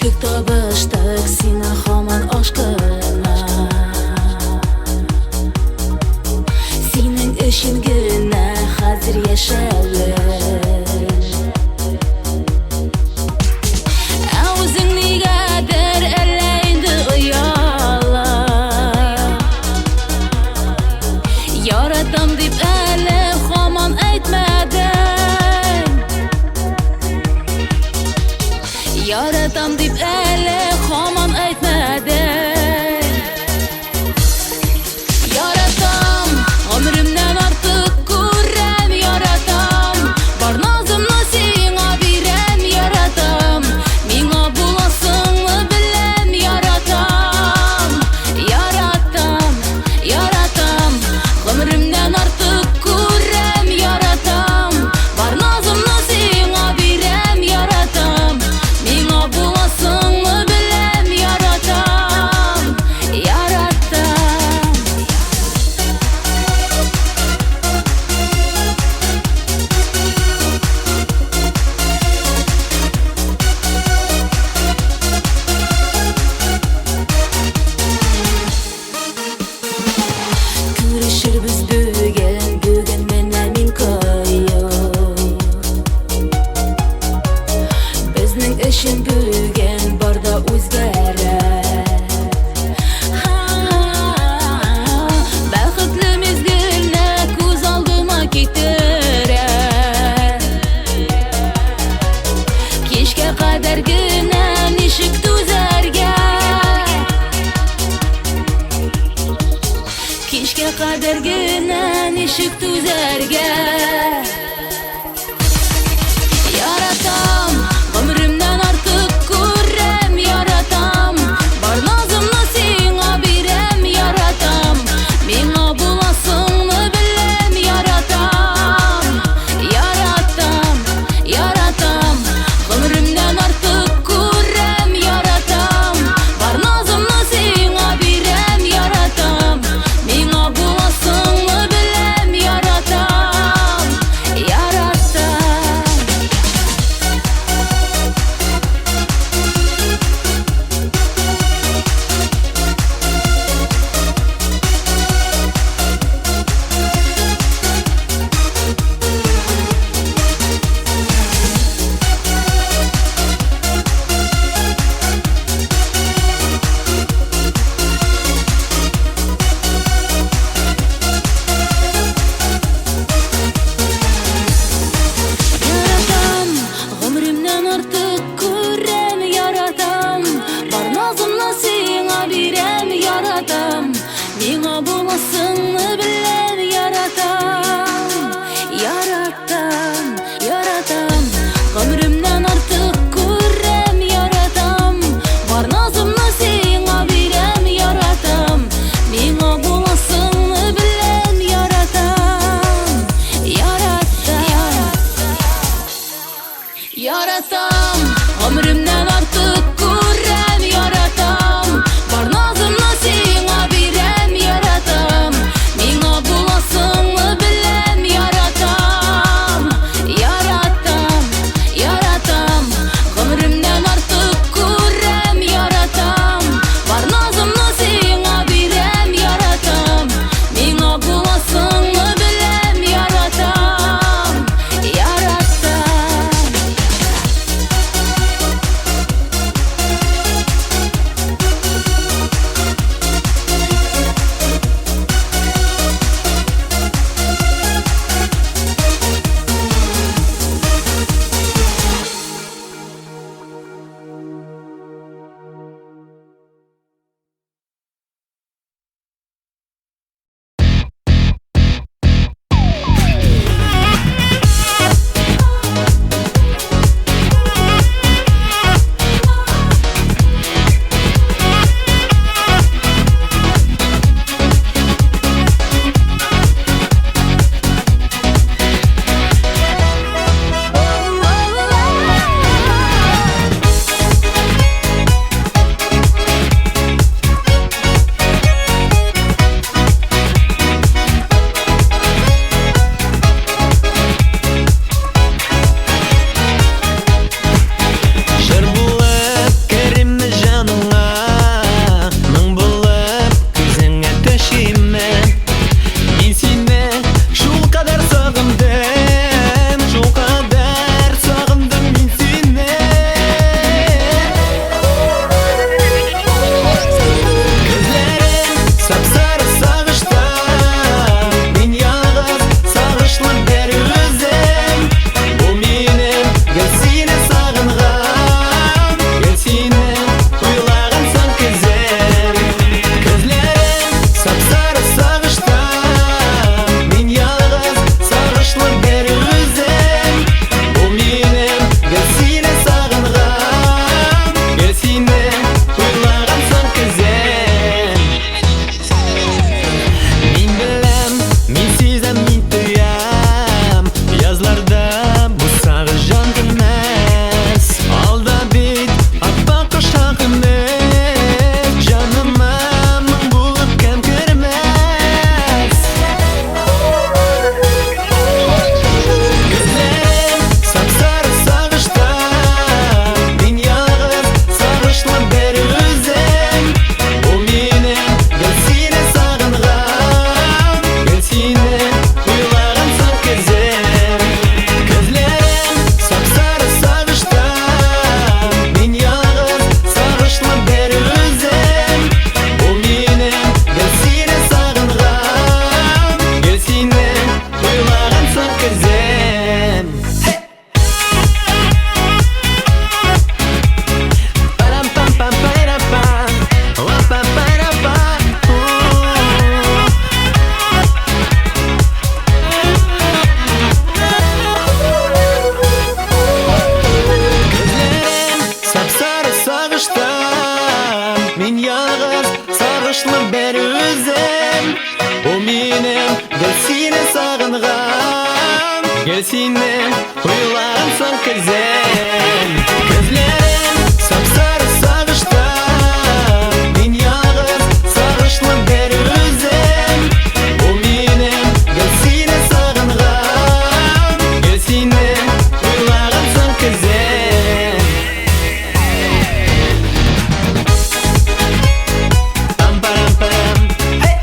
Күк табыштык, сиңа һаман ашкына. Синең өчен генә хәзер яшәвем. Ә үзең нигәдер әллә инде ояла. Яратам дип әле һаман әйтмәдең. Яратам дип әле һаман әйтмәдең. Яратам, гомеремнән артык күрәм, яратам. Бар назымны сиңа бирәм, яратам. Миңа буласыңны беләм, яратам. Яратам, яратам. Гомеремнән артык күрәм, яратам. Бар назымны сиңа бирәм, яратам. Миңа буласыңны беләм, яратам. Яратам. Күрешербез бүген, бүген менә мин каю. Безнең өчен бүген бар да үзгәрә. Бәхетле мизгелне күз алдыма китерә. Кичкә кадәр генә ничек түзәргә? Кичкә кадәр генә ничек түзәргә? Яратам, гомеремнән артык күрәм, яратам. Бар назымны сиңа бирәм, яратам. Миңа буласыңны беләм, яратам. Яратам, яратам. Гомеремнән артык күрәм, яратам. Бар назымны сиңа бирәм, яратам. Миңа буласыңны беләм, яратам. Яратам. Яратам, гомеремнән артык күрәм, яратам. Бар назымны сиңа бирәм, яратам. Миңа буласыңны беләм, яратам. Яратам, яратам. Гомеремнән артык күрәм, яратам. Бар назымны сиңа бирәм, яратам. Миңа буласыңны беләм, яратам. Яратам. Яратам, гомеремнән артык күрәм, яратам. Бар назымны сиңа бирәм, яратам. Миңа буласыңны беләм, яратам. Яратам, яратам. Гомеремнән артык күрәм, яратам. Бар назымны сиңа бирәм, яратам. Миңа буласыңны беләм, яратам. Яратам. Гел сине уйлаган соң көзен. Көзләрем сап-сары сагышта, мин ялгыз сагышлы бер үзем. Бу минем гел сине сагынган, гел сине уйлаган соң көзен. Пам-парам-парам, hey!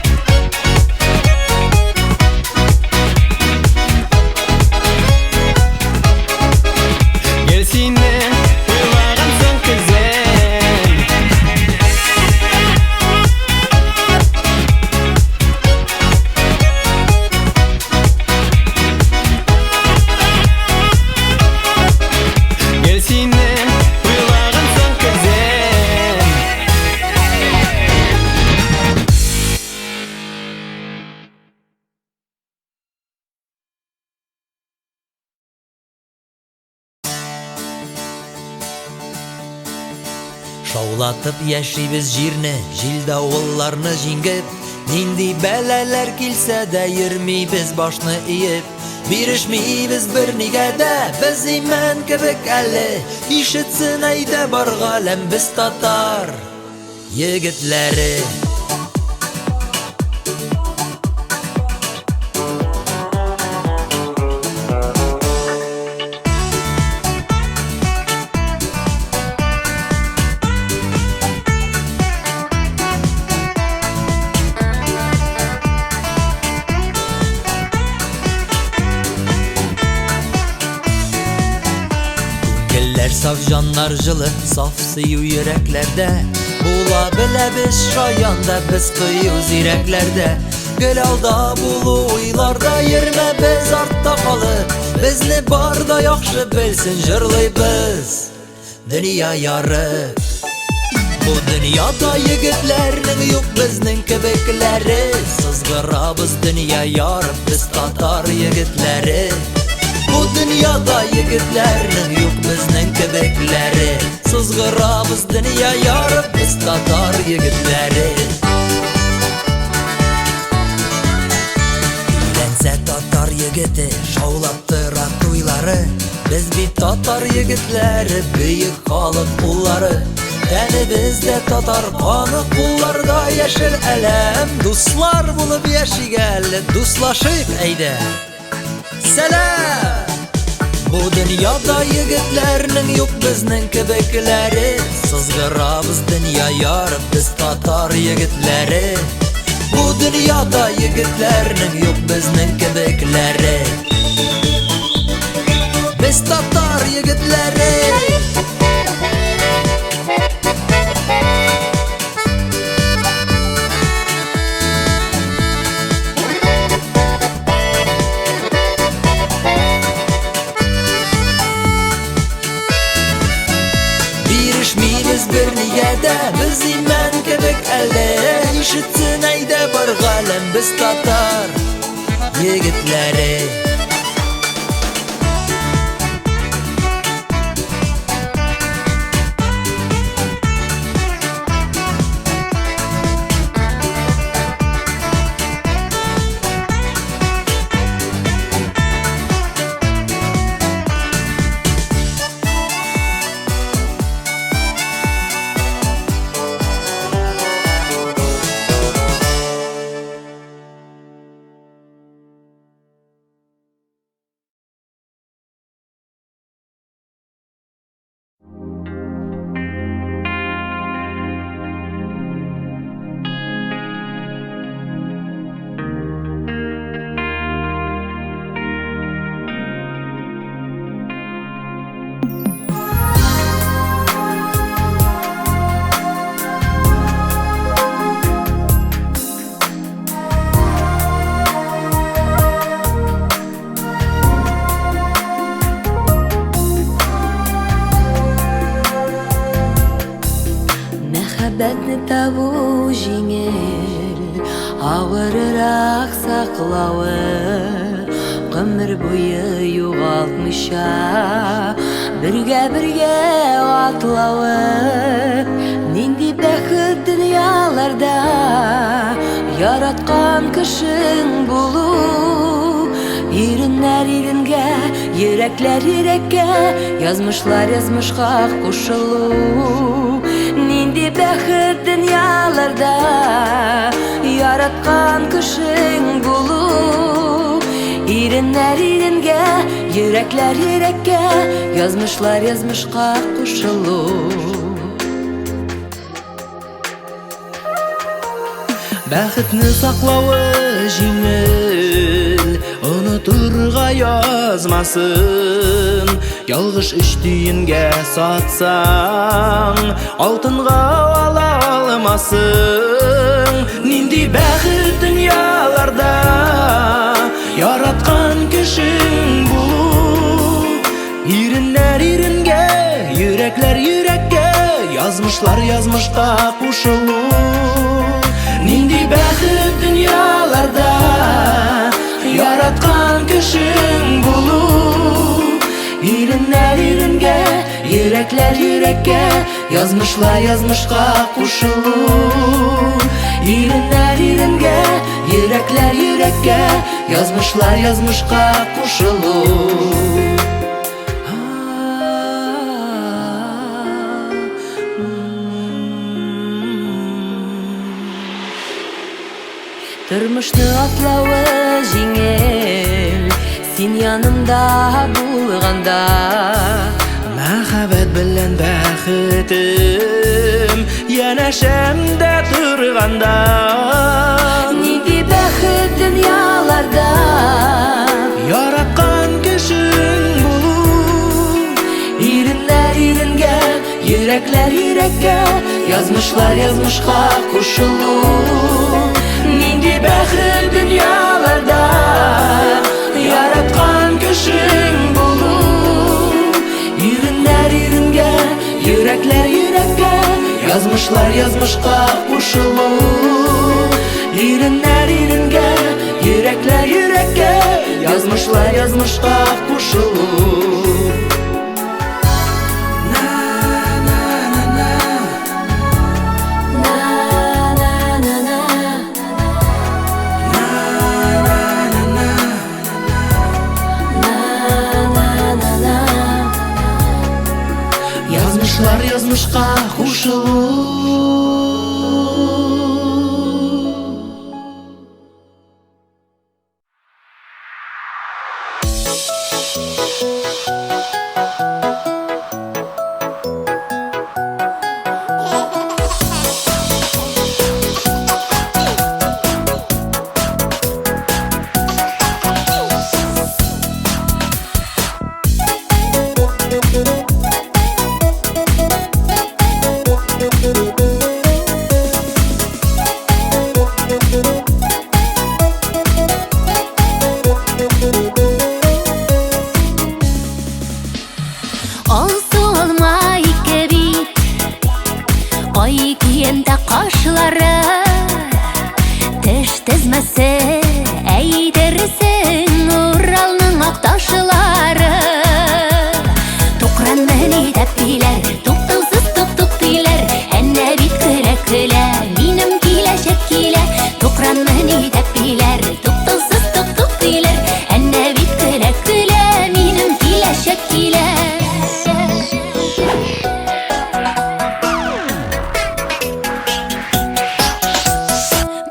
Гел сине уйлаган соң көзен. Гел сине уйлаган соң көзен. Шаулатып яшибез җирне, җил-давылларны җиңеп. Нинди бәлаләр килсә дә йөрмибез башны иеп. Бирешмибез бернигә дә, без имән кебек әле. Ишетсен әйдә бар галәм, без татар егетләре. Күңелләр саф, җаннар җылы, саф сөю йөрәкләрдә. Була беләбез шаян да, без кыю зирәкләрдә. Гел алда булу уйларда, йөрмә без артта калып. Безне бар да яхшы белсен, җырлыйбыз дөнья ярып. Бу дөньяда егетләрнең юк безнең кебекләре. Сызгырабыз дөнья ярып, без татар егетләре. Бу дөньяда егетләрнең юк безнең кебекләре. Сызгырабыз дөнья ярып, без татар егетләре. Өйләнсә татар егете, шаулап тора туйлары. Без бит татар егетләре, бөек халык уллары. Тәнебездә татар каны, кулларда яшел әләм. Дуслар булып яшик әле, дуслашыйк әйдә. Сәлам! Бу дөньяда егетләрнең юк безнең кебекләре. Сызгырабыз дөнья ярып, без татар егетләре. Бу дөньяда егетләрнең юк безнең кебекләре. Без татар егетләре. Бирешмибез бернигә дә, без имән кебек әле. Ишетсен әйдә бар галәм, без татар егетләре. Мәхәббәтне табу җиңел, авыррак саклавы. Гомер буе югалтмыйча, бергә-бергә атлавы. Нинди бәхет дөньяларда яраткан кешең булу. Иреннәр иренгә, йөрәкләр йөрәккә, язмышлар язмышка кушылу. Нинди бәхет дөньяларда яраткан кешең булу. Иреннәр иренгә, йөрәкләр йөрәккә, язмышлар язмышка кушылу. Бәхетне саклавы җиңел, онытырга язмасын. Ялгыш өч тиенгә сатсаң, алтынга ала алмасын. Нинди бәхет дөньяларда яраткан кешең булу. Иреннәр иренгә, йөрәкләр йөрәккә, язмышлар язмышка кушылу. Нинди бәхет дөньяларда яраткан кешең булу. Иреннәр иренгә, йөрәкләр йөрәккә, язмышлар язмышка кушылу. Иреннәр иренгә, йөрәкләр йөрәккә, язмышлар язмышка кушылу. Тормышны атлавы җиңел, син янымда булганда. Мәхәббәт белән бәхетем янәшәмдә торганда. Нинди бәхет дөньяларда яраткан кешең булу. Иреннәр иренгә, йөрәкләр йөрәккә, язмышлар язмышка кушылу. Нинди бәхет дөньяларда яраткан кешең булу. Иреннәр иренгә, йөрәкләр йөрәккә, язмышлар язмышка кушылу. Иреннәр иренгә, йөрәкләр йөрәккә, язмышлар язмышка кушылу. Язмышлар язмышка кушылу. Алсу алма ике бит, ай киемдә кашлары, теш тезмәсе әйтерсең Уралның ак ташлары. Тукран мени тәпиләр, туктаусыз тук-тук диләр, әнә бит көлә-көлә, минем киләчәк килә. Тукран мени тәпиләр, туктаусыз тук-тук диләр, әнә бит көлә-көлә, минем киләчәк килә.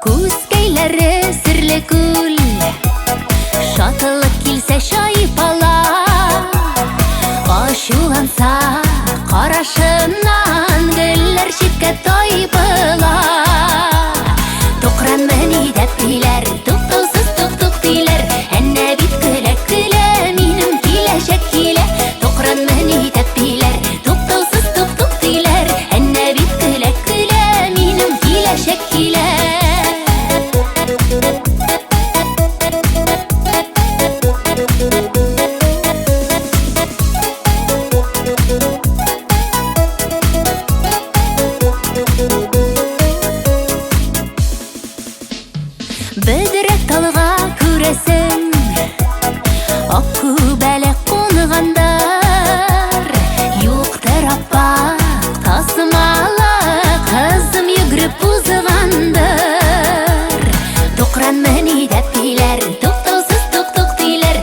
Күзкәйләре серле күл, шатлык килсә чайпала, ачуланса карашыннан гөлләр читкә тайпыла. Тукран мени тәпиләр, туктаусыз тук-тук диләр, әнә бит көлә-көлә, минем киләчәк килә. Тукран мени тәпиләр, туктаусыз тук-тук диләр, әнә бит көлә-көлә, минем киләчәк килә. Бөдрә талга күрәсең, ак күбәләк кунгандыр. Юктыр аппак тасмалы, кызым йөгереп узгандыр. Тукран мени тәпиләр, туктаусыз тук-тук диләр,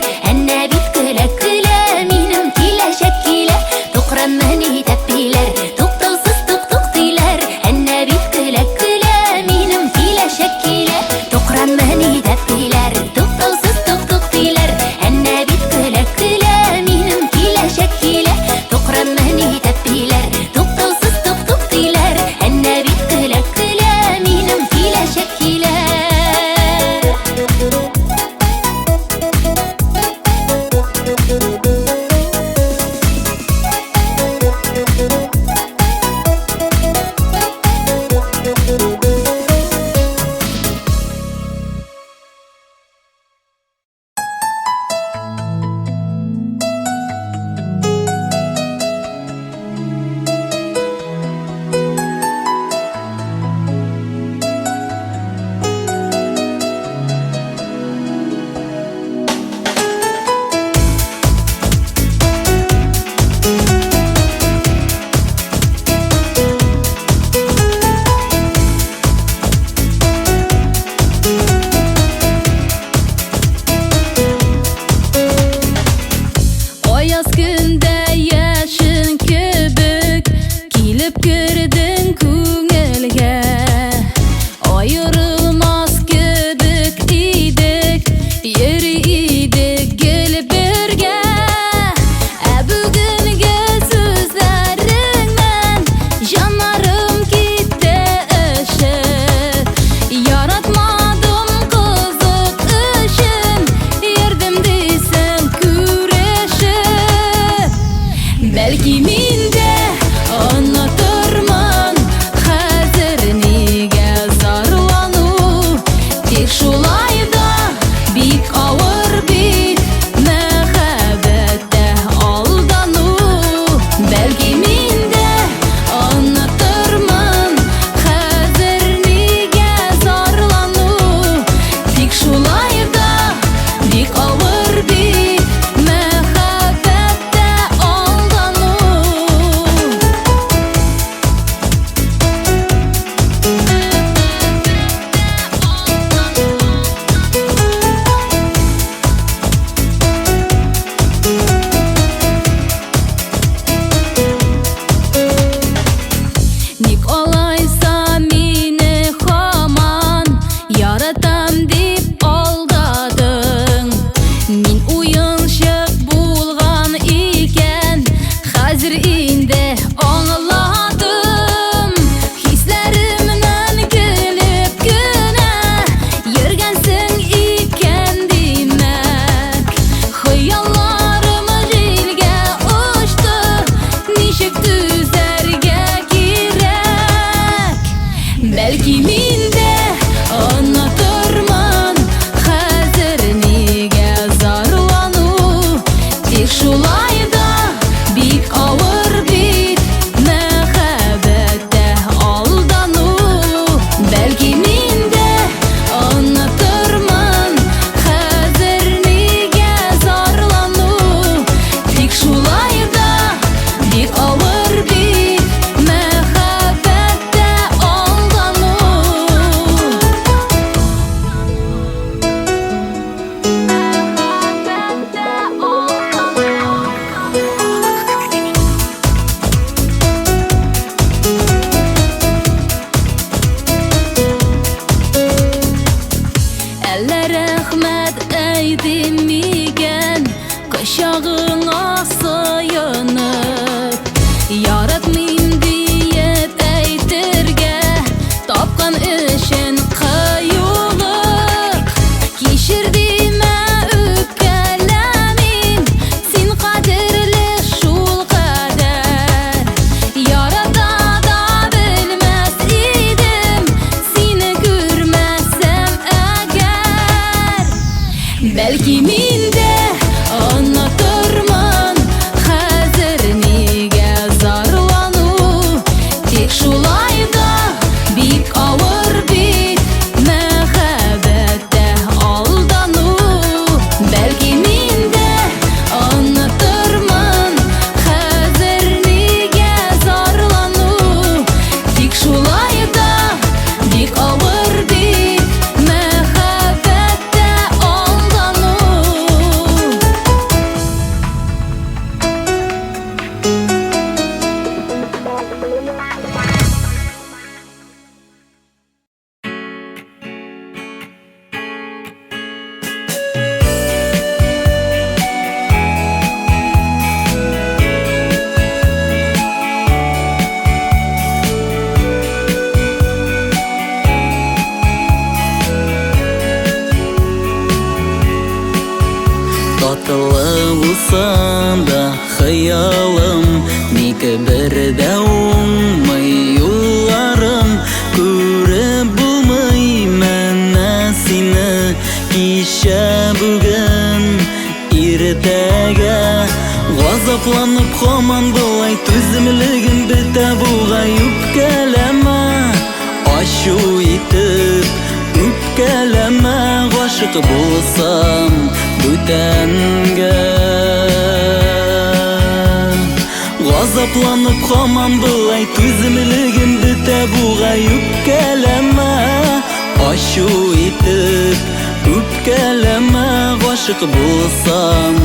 идем микән, кочагыңа сыенып? Яратмыйм диеп әйтергә тапкан өчен кыюлык. Кичер димә, үпкәләмим, син кадерле шул кадәр. Ярата да белмәс идем, сине күрмәсәм әгәр. Бәлки мин дә онытырмын, хәзер нигә зарлану? Тик шулай да бик авыр бит мәхәббәттә алдану. Бәлки мин дә онытырмын, хәзер нигә зарлану? Тик шулай да бик авыр бит мәхәббәттә алдану. Татлы булса да хыялым, ник бер дә уңмый юлларым. Күреп булмый менә сине кичә, бүген, иртәгә. Газапланып һаман болай түземлегем бетә бугай. Үпкәләмә, ачу итеп үпкәләмә, гашык булсам бүтәнгә. Газапланып һаман болай түземлегем бетә бугай. Үпкәләмә, ачу итеп үпкәләмә, гашык булсам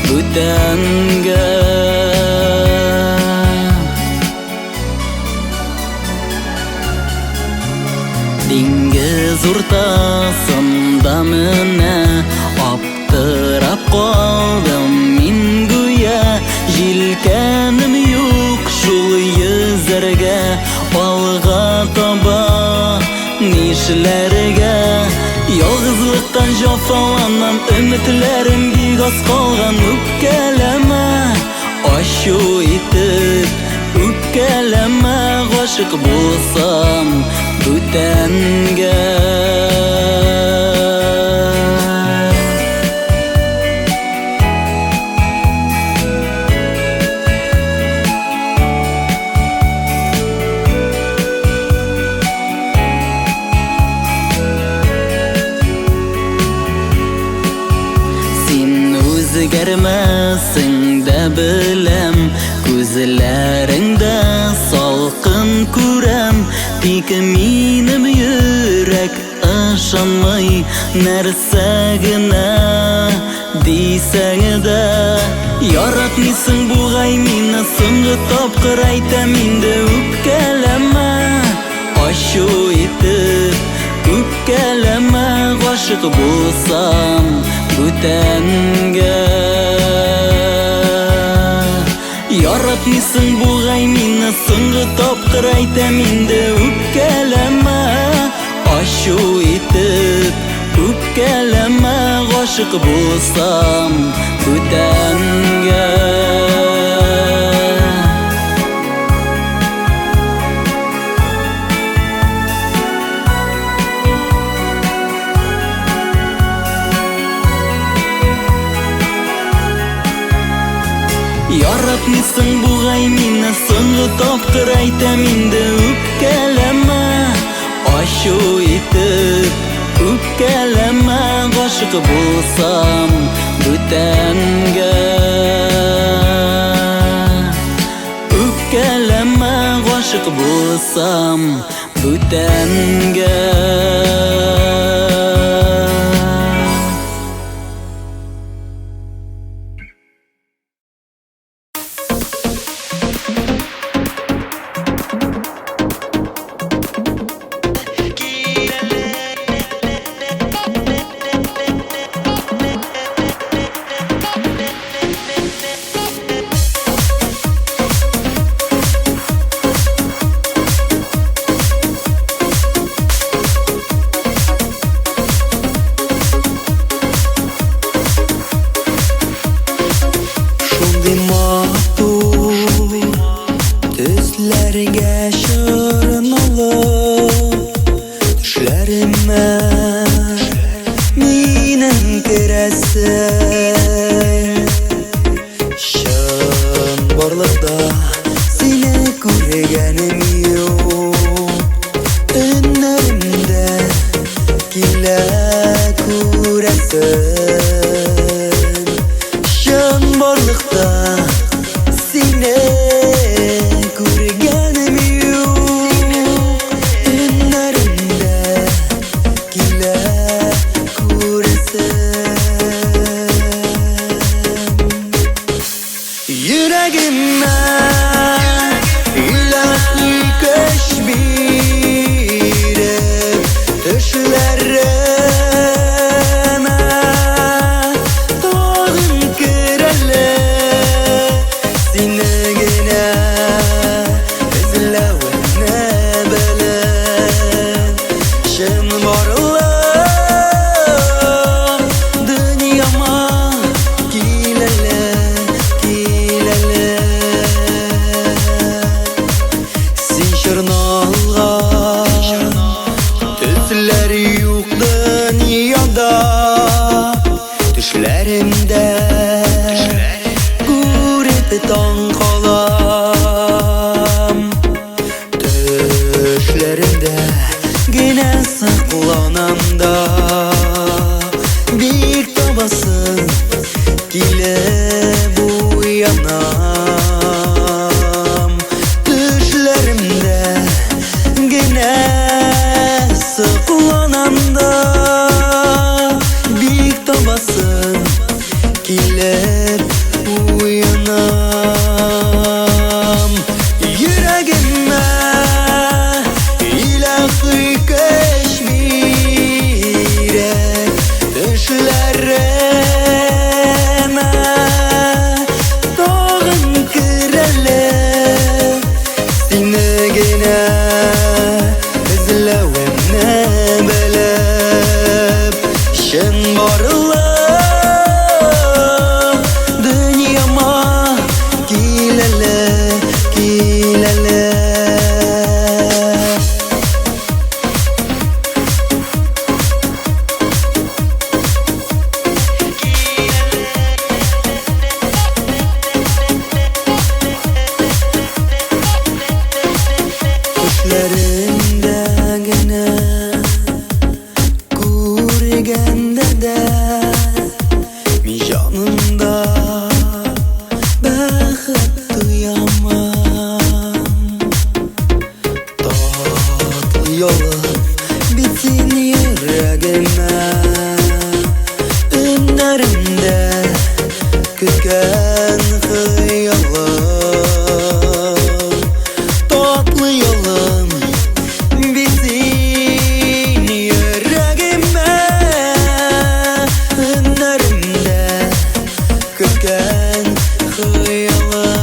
бүтәнгә. Диңгез уртасында менә аптырап калдым мин гүя. Җилкәнем юк шул йөзәргә, алга таба нишләргә? Ялгызлыктан җафаланам, өметләрем бик аз калган. Үпкәләмә, ачу итеп үпкәләмә, гашык булсам бүтәнгә. Син үзгәрмәсең дә беләм, күзләреңдә салкын күрәм. Тик минем йөрәк ышанмый, нәрсә генә дисәң дә. Яратмыйсың бугай мине, соңгы тапкыр әйтәм инде. Үпкәләмә, ачу итеп үпкәләмә, гашык булсам бүтәнгә. Яратмыйсың бугай мине, соңгы тапкыр әйтәм инде. Үпкәләмә, ачу итеп үпкәләмә, гашык булсам бүтәнгә. Яратмыйсың бугай мине, соңгы тапкыр әйтәм инде. Үпкәләмә, ачу итеп үпкәләмә, гашык булсам бүтәнгә. Үпкәләмә, гашык булсам бүтәнгә. Киләле. Киләсең. Чынбарлыкта сине күргәнем юк. Өннәремдә килә күрәсең. Чынбарлыкта сине күргәнем юк. Өннәремдә килә күрәсең. Йөрәгемә илаһи көч биреп, төшләремә тагын кер әле. Сине генә эзләвемне белеп, чынбарлык дөньяма кил әле, кил әле. Син чорналган төсләр юк дөньяда, төшләремдә күреп таң калам. Төшләремдә генә сакланам да, бик табасым килеп уянам. Төшләремдә генә сокланам да, бик табасым килеп уянам. Йөрәгемә илаһи көч биреп, төшләремә тагын кер әле. Сине генә эзләвемне белеп, чынбарлык дөньяма кил әле, кил әле. Төшләремдә генә күргәндә дә мин җанымда бәхет тоямын. Татлы ялым бит син йөрәгемә, өннәремдә көткән хыялым. Татлы ялым бит син йөрәгемә, өннәремдә көткән хыялым.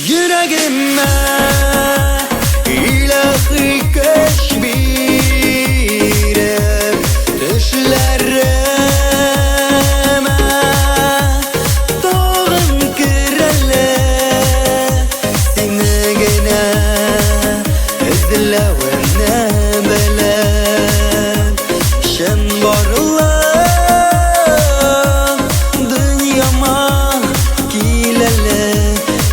Йөрәгемә илаһи көч биреп, төшләремә тагын кер әле. Сине генә эзләвемне белеп, чынбарлык дөньяма кил әле,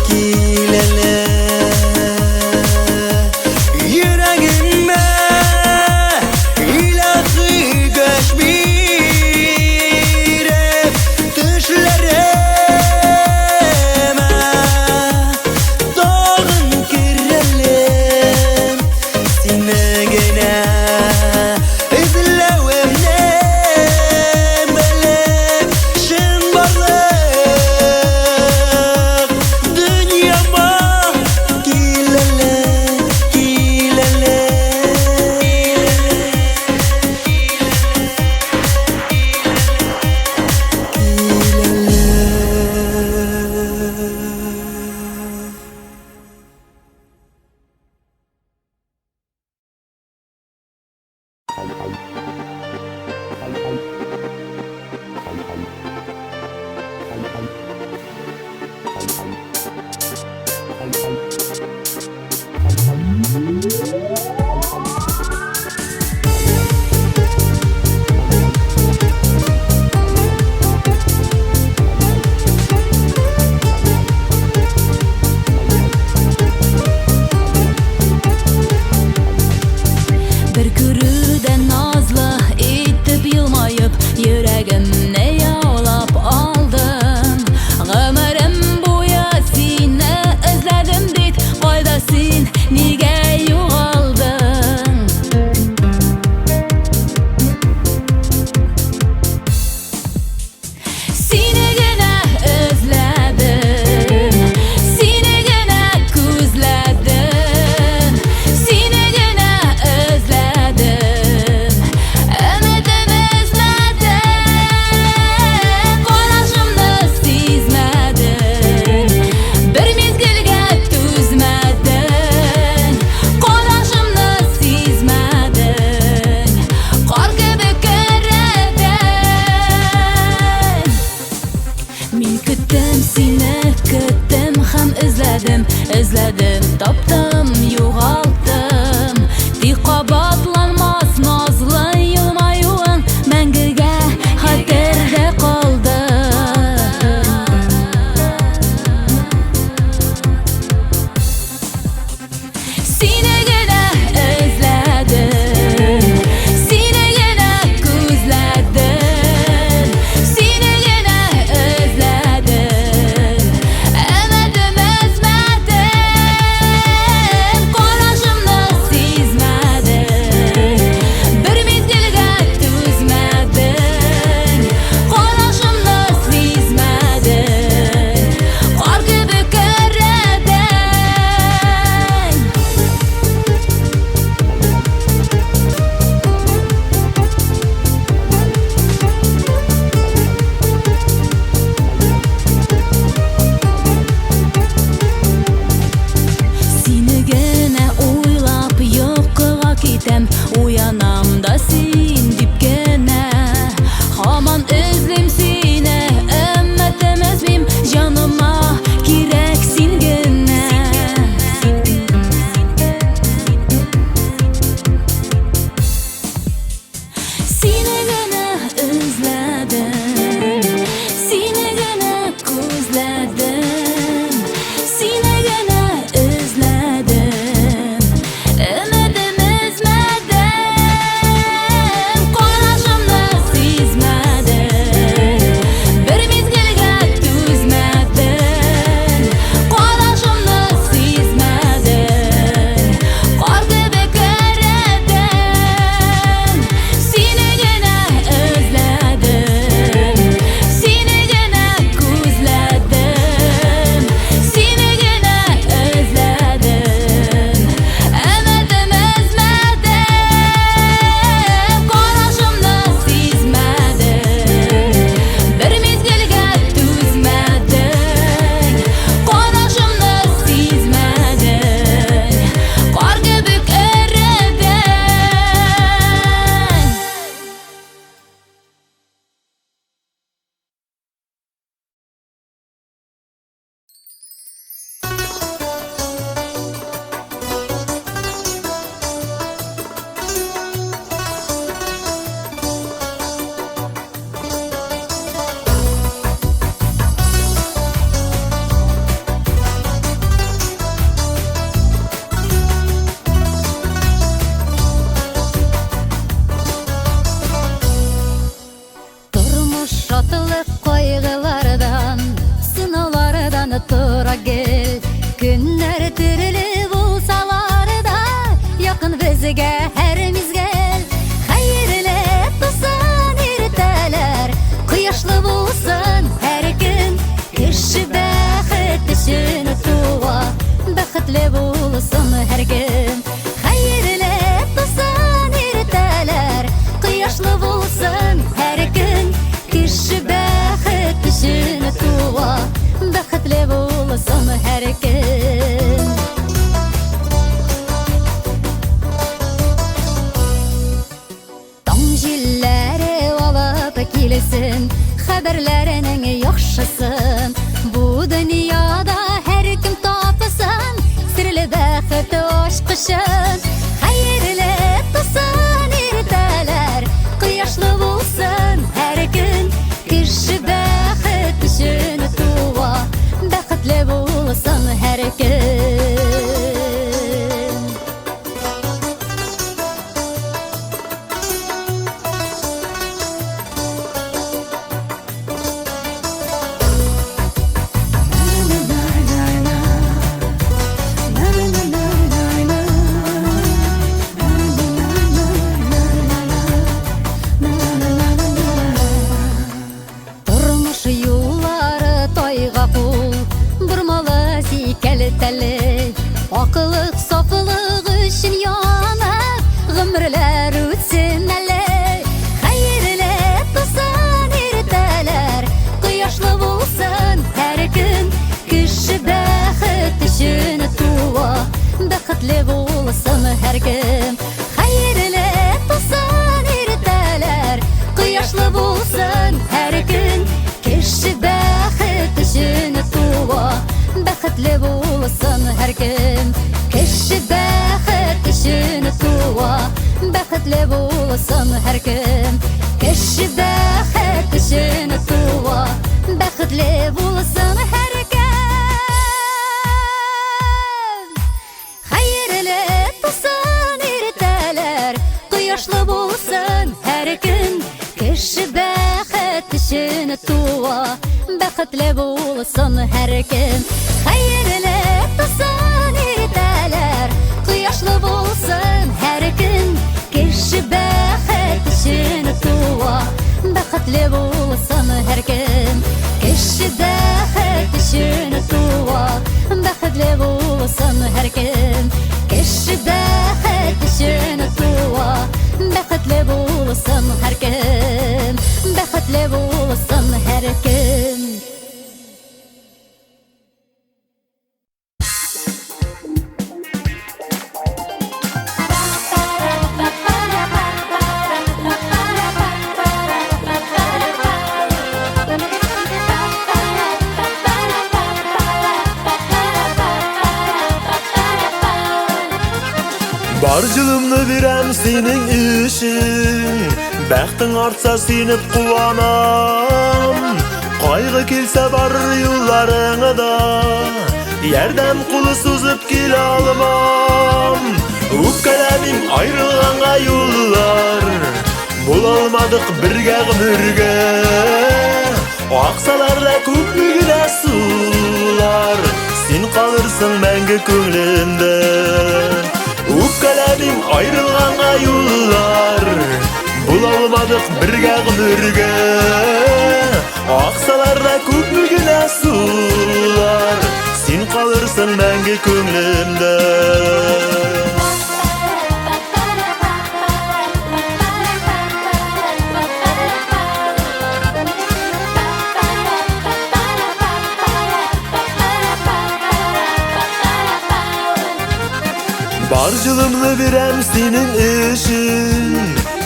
кил әле. Йөрәгемә илаһи көч биреп, төшләремә тагын кер әле. Сине генә эзләвемне белеп, чынбарлык дөньяма кил әле, кил әле. Кил әле. Тәүдә назлы итеп елмаеп, йөрәгемне яулап алдың. Гомерем буе сине эзләдем бит, кайда син, нигә югалдың? Сине генә эзләдем, сине генә күзләдем, сине генә эзләдем. Өметем өзмәдем, карашымны сизмәдең, бер мизгелгә түзмәдең, карашымны сизмәдең, кар кебек эредең. Мин көттем сине, көттем һәм эзләдем, эзләдем, таптым, югалттым. Тик кабатланмас назлы елмаюың мәңгегә хәтердә калды. Сине генә эзләдем, сине генә күзләдем, сине генә эзләдем. Өметем өзмәдем, карашымны сизмәдең, бер мизгелгә түзмәдең, карашымны сизмәдең, кар кебек эредең. Сине генә уйлап йокыга китәм, уянам да син дип кенә. Һаман эзлим сине, өметем өзмим, җаныма кирәк син генә. Сине генә эзләдем, сине генә күзләдем, сине генә эзләдем. Өметем өзмәдем, карашымны сизмәдең, бер мизгелгә түзмәдең, карашымны сизмәдең, кар кебек эредең. Сине генә эзләдем, сине генә күзләдем, сине генә эзләдем. Өметем өзмәдем, карашымны сизмәдең, бер мизгелгә түзмәдең, карашымны сизмәдең, кар кебек эредең. Тормыш шатлык кайгылардан, сынаулардан тора гел. Көннәр төрле булсалар да, якын безгә һәр мизгел. Хәерле тусын иртәләр, кояшлы булсын һәр көн. Кеше бәхет өчен туа, бәхетле булсын һәркем. Хәерле тусын иртәләр, кояшлы булсын һәр көн. Кеше бәхет өчен туа, бәхетле булсын һәркем. Таң җилләре алып килсен, хәбәрләренең яхшысын. Бу дөньяда һәркем тапсын, серле бәхет ачкычын. Хәерле тусын иртәләр, кояшлы булсын һәр көн. Кеше бәхет өчен туа, бәхетле булсын һәркем. Бәхетле булсын һәркем. Кеше бәхет өчен туа, бәхетле булсын һәркем. Кеше бәхет өчен туа, бәхетле булсын һәркем. Хәерле тусын иртәләр, кояшлы булсын һәр көн. Кеше бәхет өчен туа, бәхетле булсын һәркем. Хәерле тусын иртәләр, кояшлы булсын һәр көн. Кеше бәхет өчен туа, бәхетле булсын һәркем. Кеше бәхет өчен туа, бәхетле булсын һәркем. Кеше бәхет өчен туа, бәхетле булсын һәркем. Бәхетле булсын һәркем. Бар жылымны бирәм синең өчен, Бәхтең артса синеп куанам. Кайгы килсә бар юлларыңда, Ярдәм кулы сузып килә алмам. Үпкәләмим аерылганга юллар, Була алмадык бергә гомергә. Аксалар да күпме генә сулар, Син калырсың мәңге күңелемдә. Үпкәләмим аерылганга юллар, Була алмадык бергә гомергә. Аксалар да күпме генә сулар, Син калырсың мәңге күңелемдә. Бар жылымны бирәм синең өчен,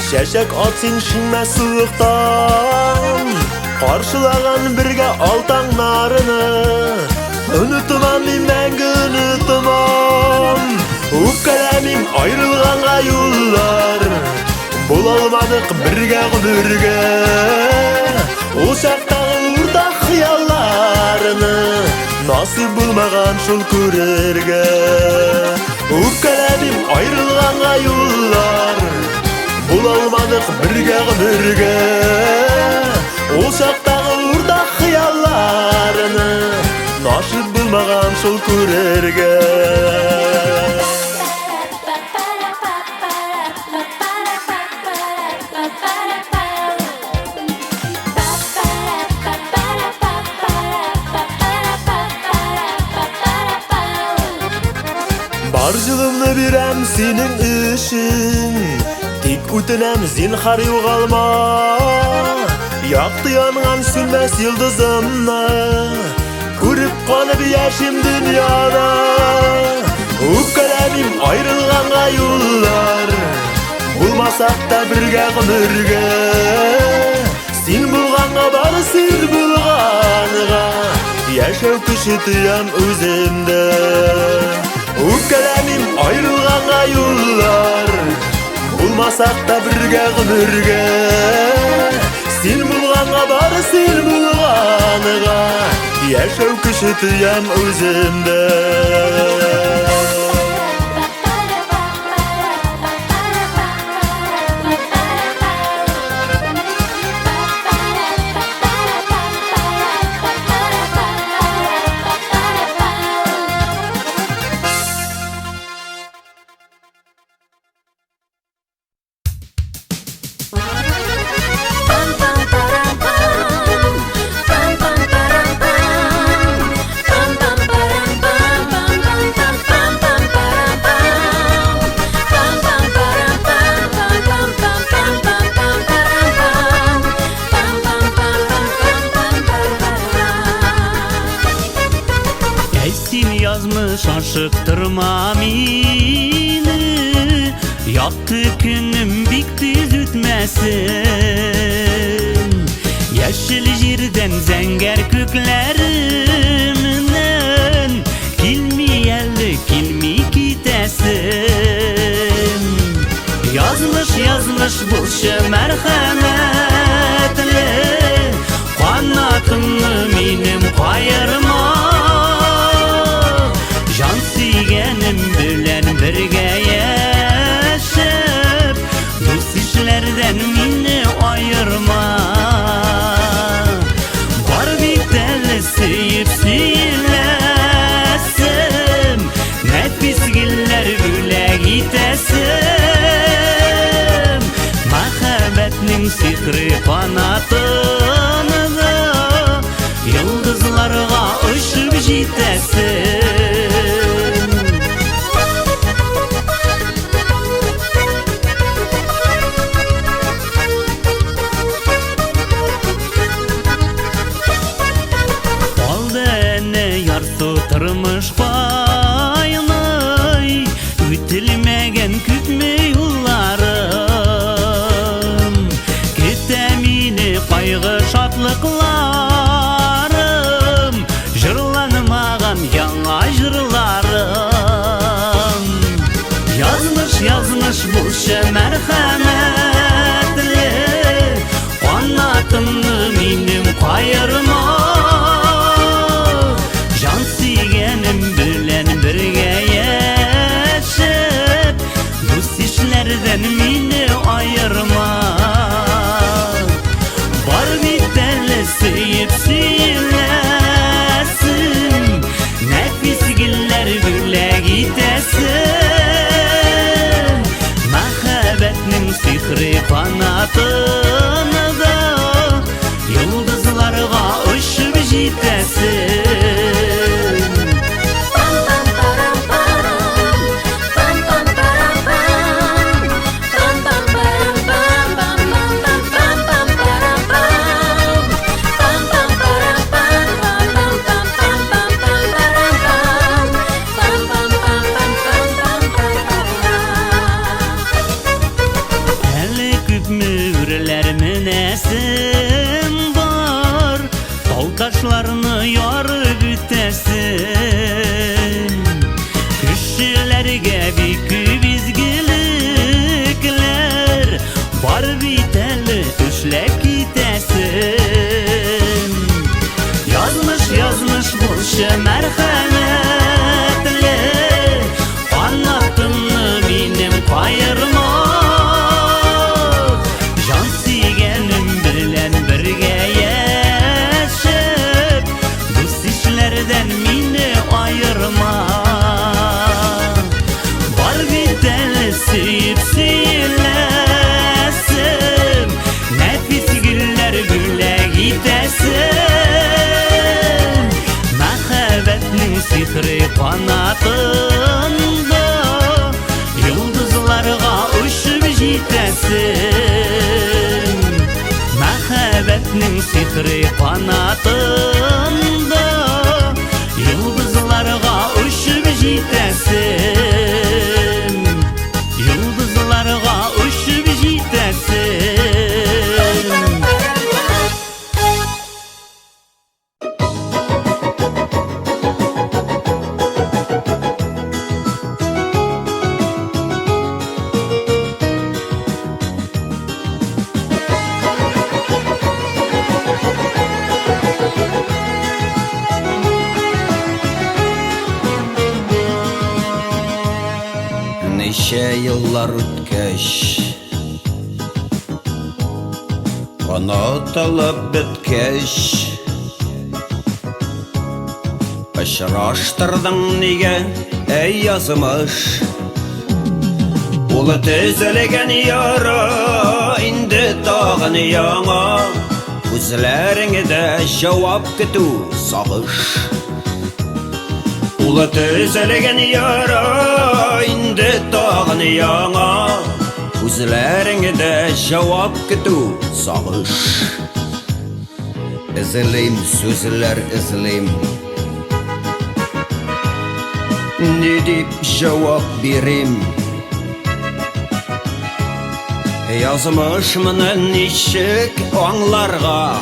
Чәчәк ат син шиңмә суыктан. Каршылаган бергә ал таңнарны, Онытмам мин мәңге онытмам. Үпкәләмим аерылганга юллар, Була алмадык бергә гомергә. Ул чактагы уртак хыялларны Насыйп булмаган шул күрергә. Үпкәләмим аерылганга юллар, Була алмадык бергә гомергә. Ул чактагы уртак хыялларны Насыйп булмаган шул күрергә. Бар жылымны бирәм синең өчен, Тик үтенәм зинһар югалма. Якты янган сүнмәс йолдызымны Күреп калып яшим дөньяда. Үпкәләмим аерылганга юллар, Булмасак та бергә гомергә. Син булганга, бары син булганга, Яшәү көче тоям үземдә. Үпкәләмим аерылганга юллар, Булмасак та бергә гомергә. Син булганга, бары син булганга, Яшәү көче тоям үземдә. Әй син язмыш, ашыктырма мине, Якты көнем бик тиз үтмәсен. Яшел җирдән зәңгәр күкләремнән Язмыш булчы мәрхәмәтле, Канатымны минем каерма. Җан сөйгәнем белән бергә яшәп, Дус ишләрдән мине аерма. Бар бит әле сөеп сөеләсем, Нәфис гөлләр бүләк итәсем. Мәхәббәтнең сихри канатында Йолдызларга очып җитәсем. Алды әнә ярсу тормыш кайный, Үтелмәгән күпме юлларым. Көтә мине кайгы шатлыкларым, Җырланмаган яңа җырларым. Язмыш, язмыш булчы мәрхәмәтле, Канатымны минем каерма. Җан сөйгәнем белән бергә яшәп, Дус ишләрдән мине аерма. Бар бит әле сөеп сөеләсем, Нәфис гөлләр бүләк итәсем. Мәхәббәтнең сихри канатында Йолдызларга очып җитәсем. Пам-пам-парам-парам, пам-пам-парам-пам, пам-пам-парам-пам-пам-пам-пам-пам-парам-пам, пам-пам-парам-пам-пам-пам-пам-пам-парам-пам, пам-пам-пам-пам-пам-пам-пам. Әле күпме үрләр менәсем бар, Тау ташларны ярып үтәсем. Кешеләргә бик күп изгелекләр Бар бит әле эшләп китәсем. Язмыш, язмыш булчы мәрхәмәтле, Канатымны минем каерма. Җан сөйгәнем белән бергә яшәп, Дус ишләрдән мине аерма. Бар бит әле сөеп сөеләсем, Нәфис гөлләр бүләк итәсем. Мәхәббәтнең сихри канатында Йолдызларга очып җитәсем. Мәхәббәтнең сихри канатында Йолдызларга очып җитәсем. Йолдызларга очып җитәсем. Ничә еллар үткәч, Онытылып беткәч, Очраштырдың нигә, әй язмыш? Ул төзелгән яра инде тагын яңа, Күзләреңдә җавап көтү сагыш. Ул төзелгән яра инде тагын яңа, Күзләреңдә җавап көтү сагыш. Эзлим сүзләр эзлим, Ни дип җавап бирим? Язмыш моны ничек аңларга?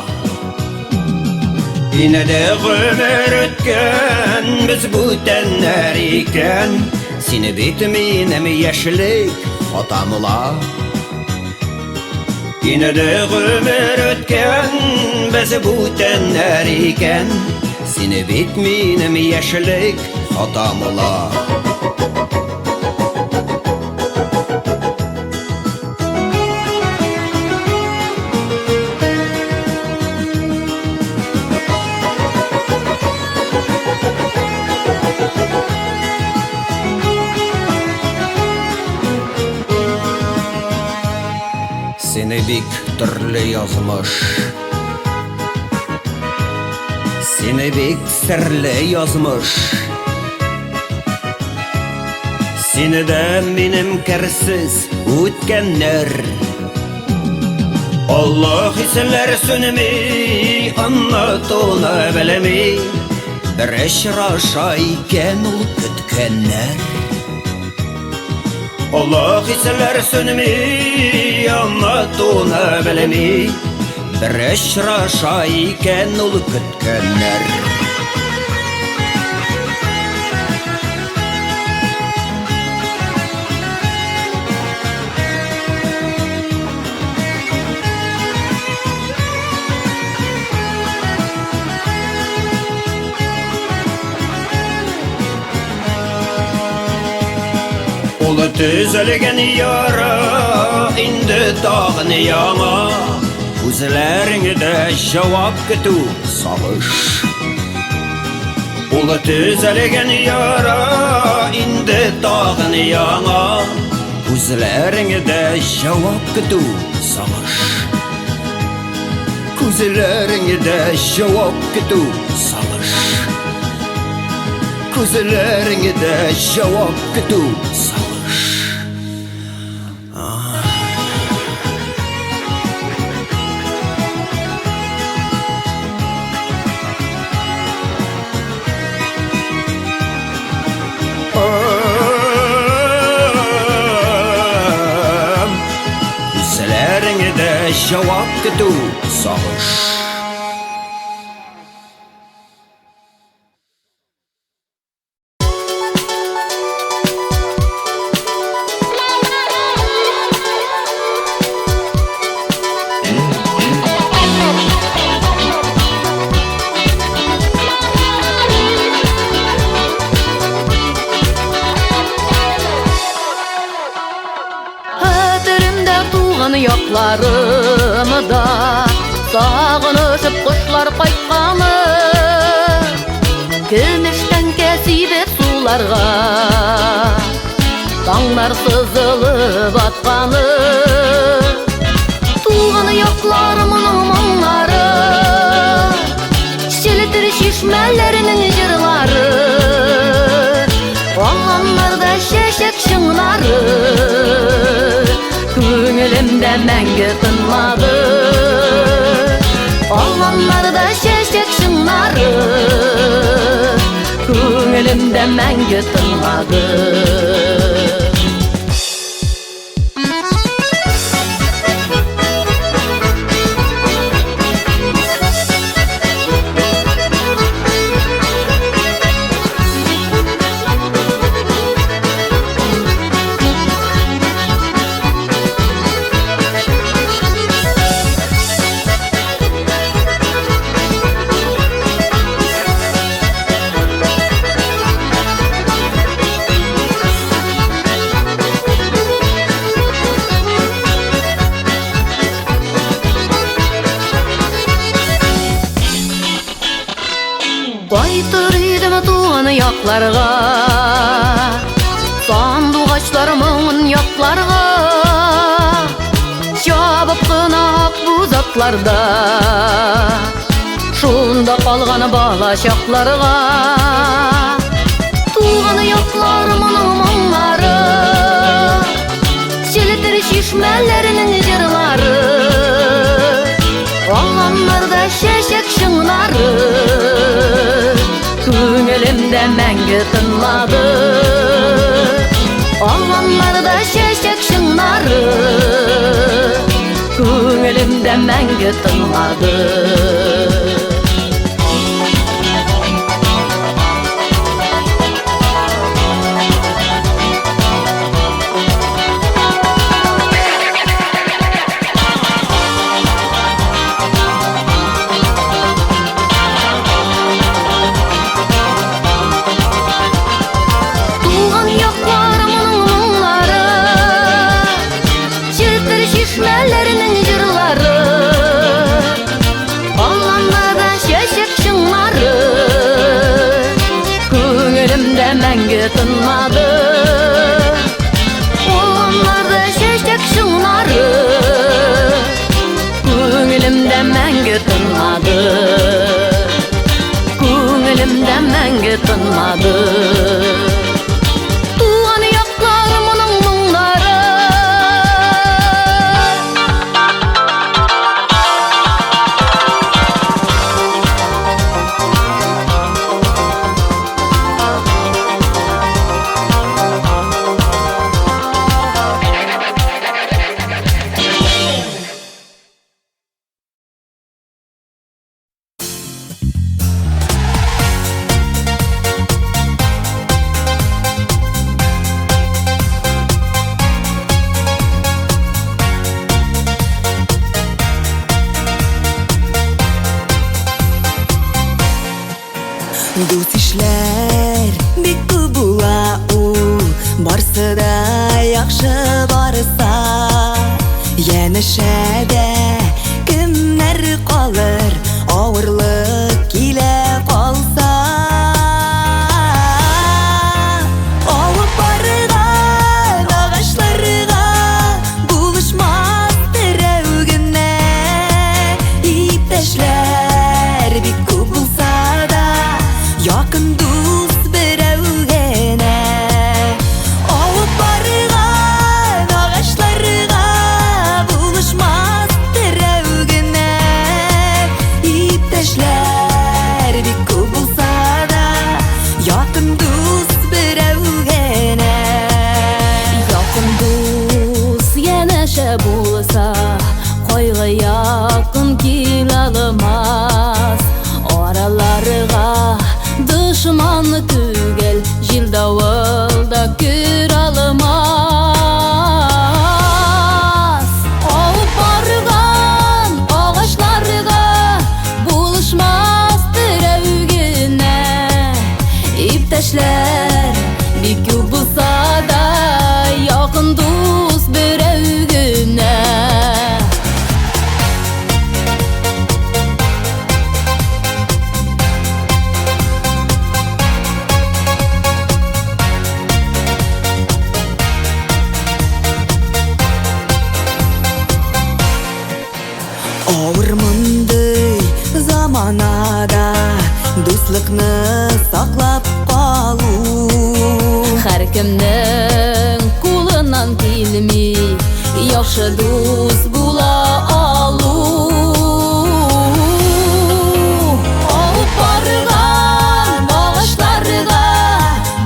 Инде гомер үткән, без бүтәннәр икән. Сине бит минем яшьлек хатам ла. Инде гомер үткән, без бүтәннәр икән. Сине бит минем яшьлек хатамла. Сине бик төрле язмыш. Сине бик серле язмыш. Сине дә минем керсез үткәннәр. Алла хисләр сүнми, онытуны белми. Бер очраша икән ул көткәннәр. Олы хисләр сүнми, онытуны белми. Бер очраша икән ул көткәннәр. Ул төзелгән яра инде тагын яңа. Күзләреңдә җавап көтү сагыш. Ул төзелгән яра инде тагын яңа. Күзләреңдә җавап көтү сагыш. Күзләреңдә җавап көтү сагыш. Күзләреңдә җавап көтү сагыш. Күзләреңдә җавап көтү сагыш. Хәтеремдә туган якларымда сагынышып кошлар кайтканы, көмеш тәңкә сибеп суларга таңнар сызылып атканы. Туган якларымның моңнары, челтер чишмәләренең җырлары, аланнарда чәчәк чыңнары күңелемдә мәңге тынмады. Аланнарда чәчәк чыңнары күңелемдә мәңге тынмады. Кайтыр идем туган якларга, сандугачлар моңын ятларга, чабып кына акбүз атларда, шунда калган бала чакларга. Туган якларымның моңнары, челтер чишмәләренең җырлары, аланнарда чәчәк чыңнары күңелемдә мәңге тынмады. Аланнарда чәчәк чыңнары күңелемдә мәңге тынмады. Дус-ишләр бик күп була ул, барсы да яхшы барса. Янәшәдә кемнәр калыр, авырлык килә калса. Авып барган агачларга булышмас берәү генә. Иптәшләр бик күп булса да, якын дус берәү генә. Авып барган агачларга булышмас берәү генә. Иптәшләр бик күп булса да, якын дус берәү генә. Якын дус янәшә булса, кайгы якын килә алмас. Араларга дошман түгел, җил давыл да керә алмас. Авып барган агачларга булышмас берәү генә. Иптәшләр бик күп булса да, якын дус берәү генә. Авыр мондый заманада дуслыкны саклап калу. Һәркемнең кулыннан килми яхшы дус була алу. Авып барган агачларга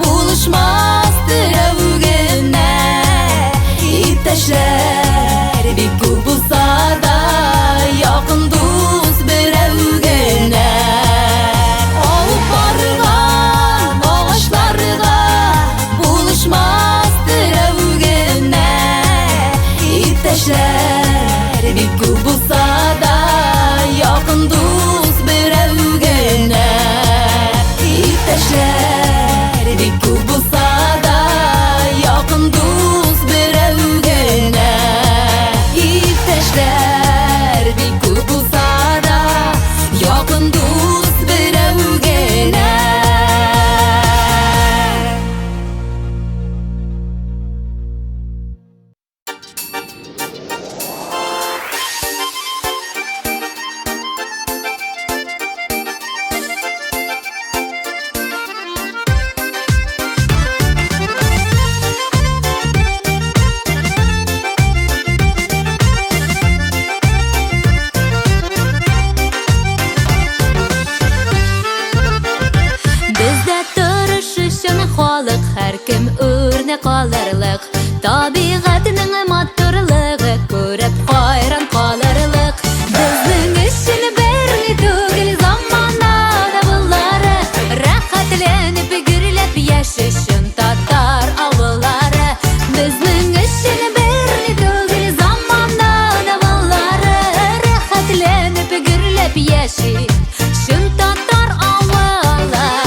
булышмас берәү генә. Иптәшләр бик күп булса да, якын дус берәү генә. Авып барган агачларга булышмас берәү генә. Иптәшләр бик күп булса да, якын дус берәү генә. Иптәшләр бик күп булса да, якын дус берәү генә. Иптәшләр бик күп булса да, якын дус берәү генә. Бездә тырыш өчен халык, һәркем үрнәк алырлык. Табигатьнең матурлыгы күреп хайран калырлык. Безнең өчен берни түгел замана давыллары, рәхәтләнеп гөрләп яши чын татар авыллары. Безнең өчен берни түгел замана давыллары, рәхәтләнеп гөрләп яши чын татар авыллары.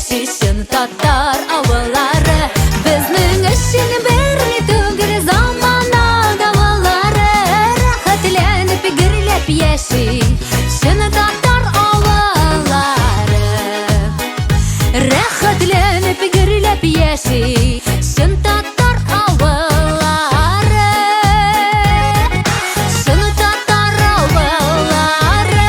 яши чын татар авыллары. Безнең өчен берни түгел замана давыллары. Рәхәтләнеп гөрләп яши чын татар авыллары. Рәхәтләнеп гөрләп яши чын татар авыллары. Чын татар авыллары.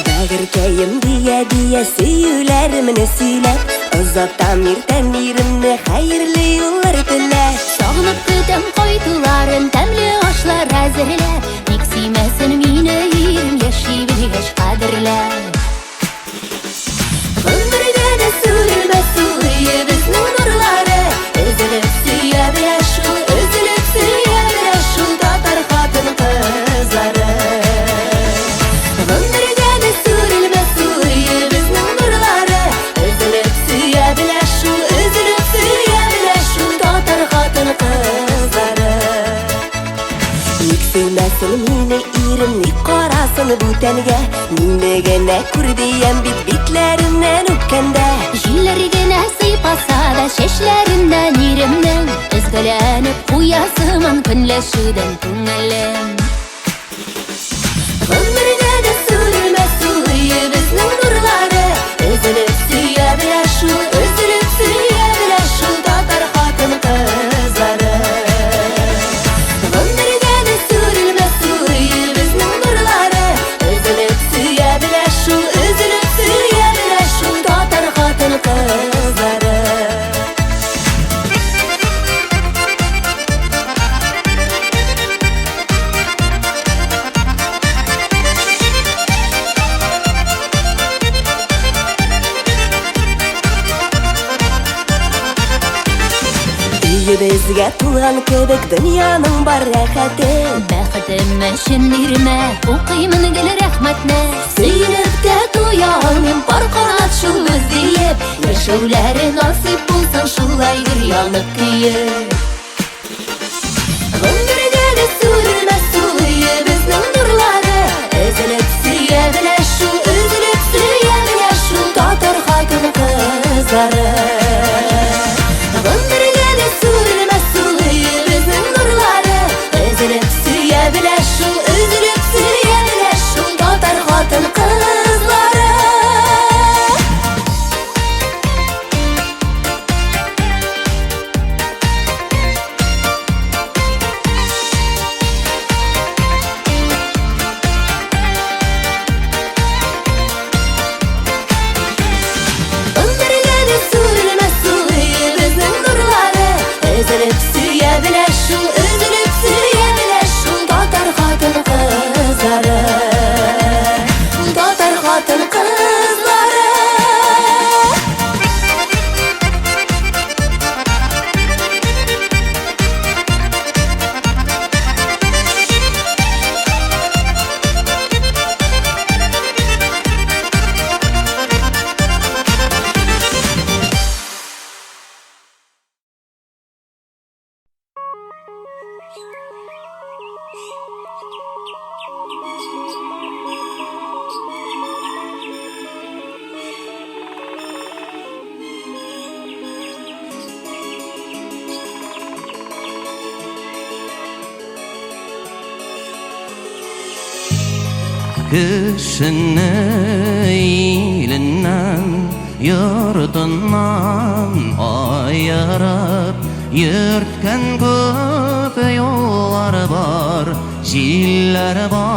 Бәгырькәем дия-дия сөюләремне сөйләп, озатам иртән иремне хәерле юллар теләп. Сагынып көтәм кайтуларын, тәмле ашлар әзерләп. Ник сөймәсен мине ирем, яши белгәч кадерләп. Гомергә дә сүрелмәс ул өебезнең нурлары. Өзелеп сөя белә шул, өзелеп сөя белә шул татар хатын-кызлары. Гомергә дә сүрелмәс ул өебезнең нурлары. Өзелеп сөя белә шул, өзелеп сөя белә шул татар хатын-кызлары. Ник сөймәсен мине ирем, ник карасын бүтәнгә? Мине генә күр диям бит битләреннән үпкәндә. Җилләр генә сыйпаса да чәчләреннән иремнең, өзгәләнеп куя сыман көнләшүдән күңелем. Гомергә дә сүрелмәс ул өебезнең нурлары. Өзелеп сөя белә шул, өзелеп сөя белә шул татар хатын-кызлары. Гомергә дә сүрелмәс ул өебезнең нурлары. Өзелеп сөя белә шул, өзелеп сөя белә шул татар хатын-кызлары. Өебезгә тулган кебек дөньяның бар рәхәте. Бәхетем өчен иремә укыймын гел рәхмәтне. Сөенеп тә туя алмыйм, пар канат шул без диеп. Яшәүләре насыйп булсын шулай гөр янып көеп. Гомергә дә сүрелмәс ул өебезнең нурлары. Өзелеп сөя белә шул, өзелеп сөя белә шул татар хатын-кызлары. Гомергә дә сүрелмәс ул өебезнең нурлары. Өзелеп сөя белә шул, өзелеп сөя белә шул татар хатын-кызлары. Гомергә дә сүрелмәс ул өебезнең нурлары. Өзелеп сөя белә шул, өзелеп сөя белә шул татар хатын-кызлары. Татар хатын-кызлары. Кешене иленнән, йортыннан аерып йөрткән күп юллар бар, җилләр бар.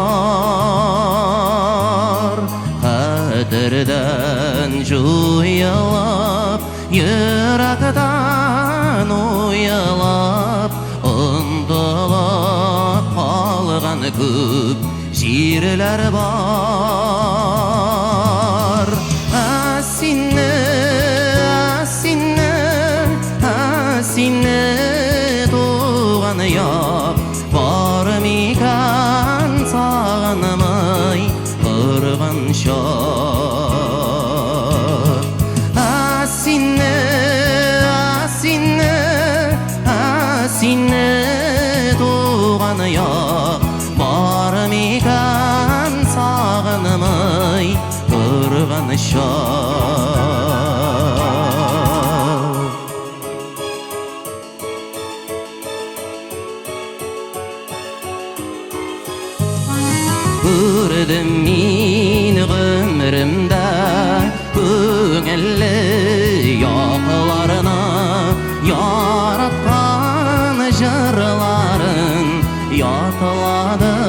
Хәтердән җуелып, йөрәктән уелып, онытылып калган Күп җирләр бар. Ә сине, ә сине, ә сине, туган як, бар микән сагынмый торган чак? Ә сине, ә сине, ә сине, туган як, бар микән сагынмый торган чак? Күрдем мин гомеремдә күңелле якларны, яраткан җырларын ятладым.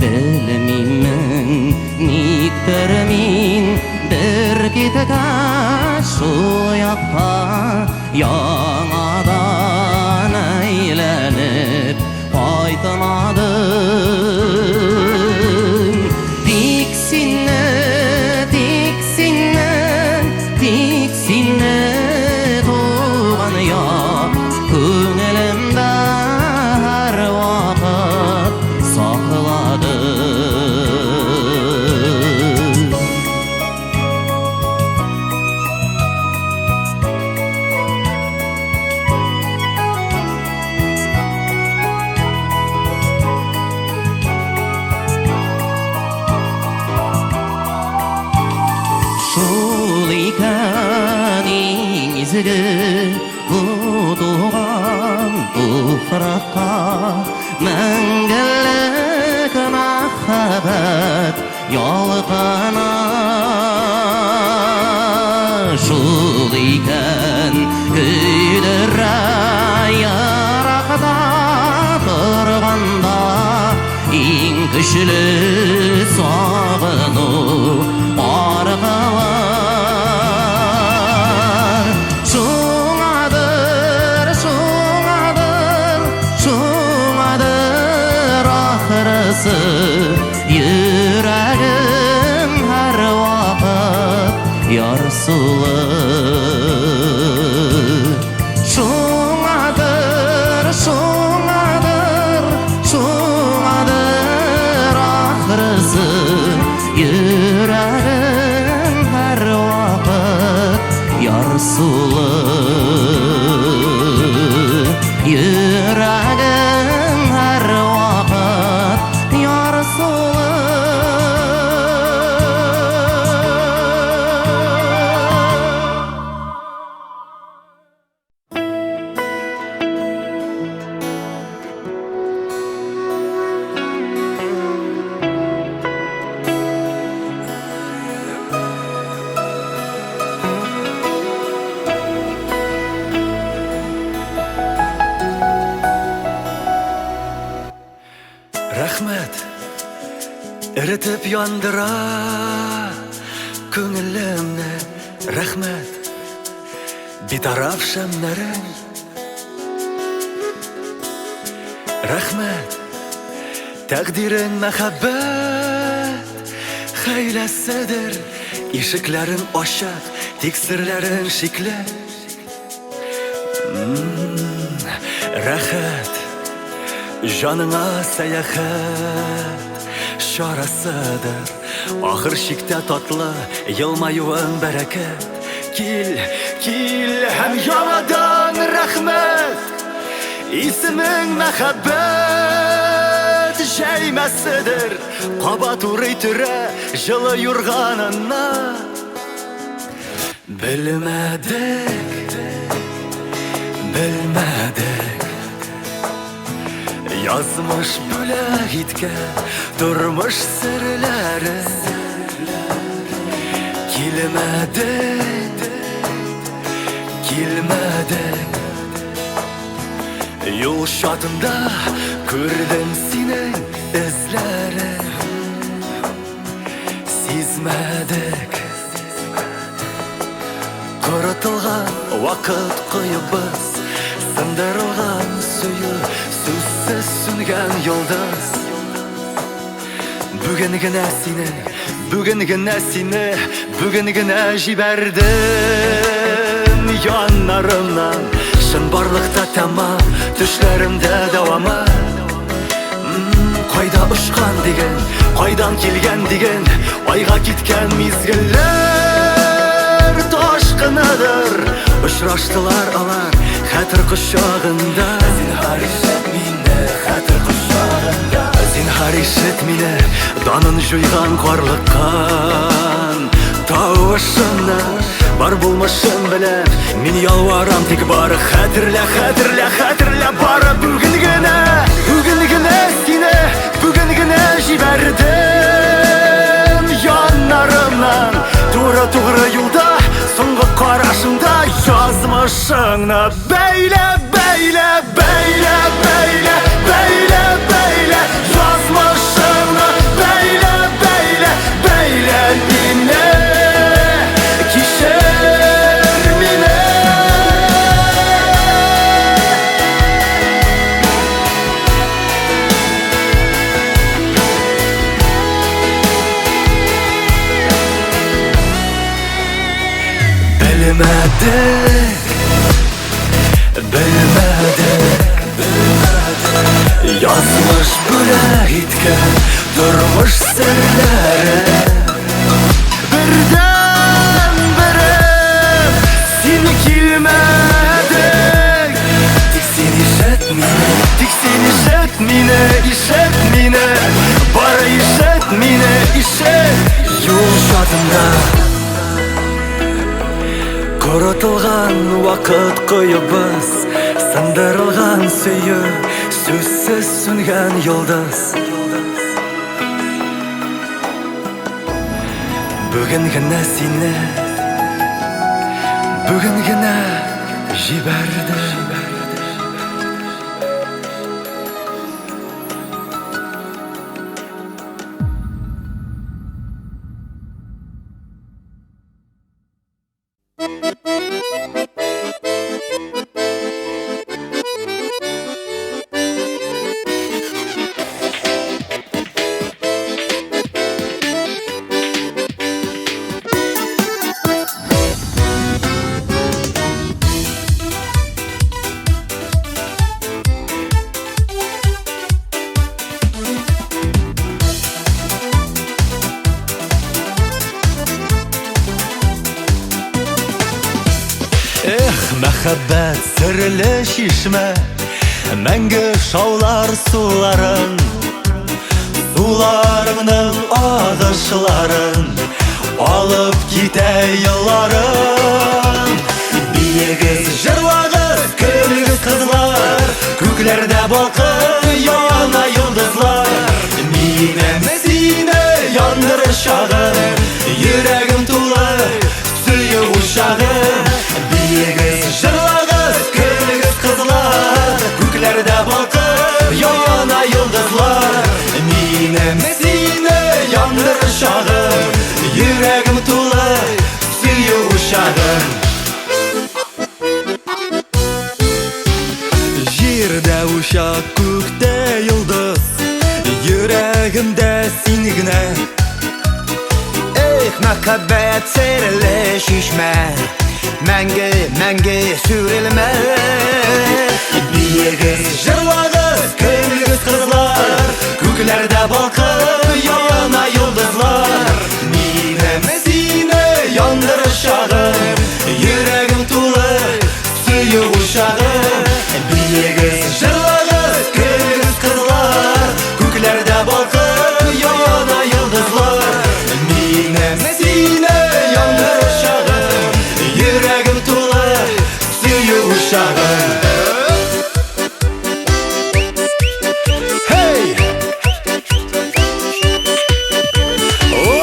Белмимен, никтер мин бер киткәч шул якка яңадан әйләнеп кайтмадым. Тик сине, тик сине, тик сине, туган як, күңелемдә һәрвакыт сакладым. Шул икән иң изге бу туган туфракка мәңгелек мәхәббәт ялкыны. Шул икән көйдерә еракта торганда иң көчле сагыну аркылы. Шуңадыр, шуңадыр, шуңадыр ахрысы, йөрәгем һәрвакыт ярсулы. Шуңадыр, шуңадыр, шуңадыр ахрысы, йөрәгем һәрвакыт ярсулы. Йөрәгем һәрвакыт ярсулы. Рәхмәт, эретеп яндыра күңелемне, рәхмәт, битараф шәмнәрең. Рәхмәт, тәкъдирең мәхәббәт хәйләседер, ишекләрең ачык, тик серләрең шикле. Рәхәт, җаныңа сәяхәт чарасыдыр, ахыр чиктә татлы елмаюың бәрәкәт. Кил, кил һәм яңадан рәхмәт, исемең мәхәббәт җәймәседер, кабат урый төрә җылы юрганына. Белмәдек, белмәдек, язмыш бүләк иткән тормыш серләре. Килмәдең, килмәдең, юл чатында күрдем синең эзләрең. Сизмәдек, корытылган вакыт коебыз, сындырылган сөю, сүзсез сүнгән йолдыз. Бүген генә сине, бүген генә сине, бүген генә җибәрдем яннарымнан. Чынбарлыкта тәмам, төшләремдә дәвамы. Кайда очкан диген, кайдан килгән диген, айга киткән мизгелләр ташкыныдыр. Очраштылар алар хәтер кочагында. Зинһар ишет мине, хәтер кочагында. Зинһар ишет мине, данын җуйган карлыккан тавышымны. Бар булмышым белән мин ялварам, тик бары хәтерлә, хәтерлә, хәтерлә, бары бүген генә, бүген генә сине, бүген генә җибәрдем яннарымнан. Туры-тугры юлда, соңгы карашыңда язмышыңны бәйлә, бәйлә, бәйлә, бәйлә, бәйлә, бәйлә, язмышыңны бәйлә, бәйлә, бәйлә мине, кичер мине. Белмәдек, белмәдек, язмыш бүләк иткән тормыш серләре. Бердән-берем син килмәдең. Тик син ишет мине, тик син ишет мине, ишет мине, бары ишет мине, ишет. Юл чатында коротылган вакыт коебыз, сындырылган сөю, сүзсез сүнгән йолдыз. Бүген генә сине, бүген генә җибәрдем. Эх, мәхәббәт серле чишмә, мәңге шаулар суларын, суларыңның агышларын алып китә елларын. Биегез, җырлагыз, көлегез, кызлар, күкләрдә балкып яна йолдызлар. Минем сине яндырыр чагым, йөрәгем тулы сөю учагы. Биегез, җырлагыз, көлегез, кызлар, күкләрдә балкып яна йолдызлар. Минем сине яндырыр чагым, йөрәгем тулы сөю учагы. Җирдә учак, күктә йолдыз, йөрәгемдә син генә. Эх, мәхәббәт серле чишмә, мәңге, мәңге сүрелмә. Биегез, җырлагыз, көлегез, кызлар, күкләрдә балкып яна йолдызлар. Минем сине яндырыр чагым, йөрәгем тулы сөю учагы. Биегез, җырлагыз, көлегез, кызлар, күкләрдә балкып яна йолдызлар. Минем сине яндырыр чагым, йөрәгем тулы сөю учагы. Hey!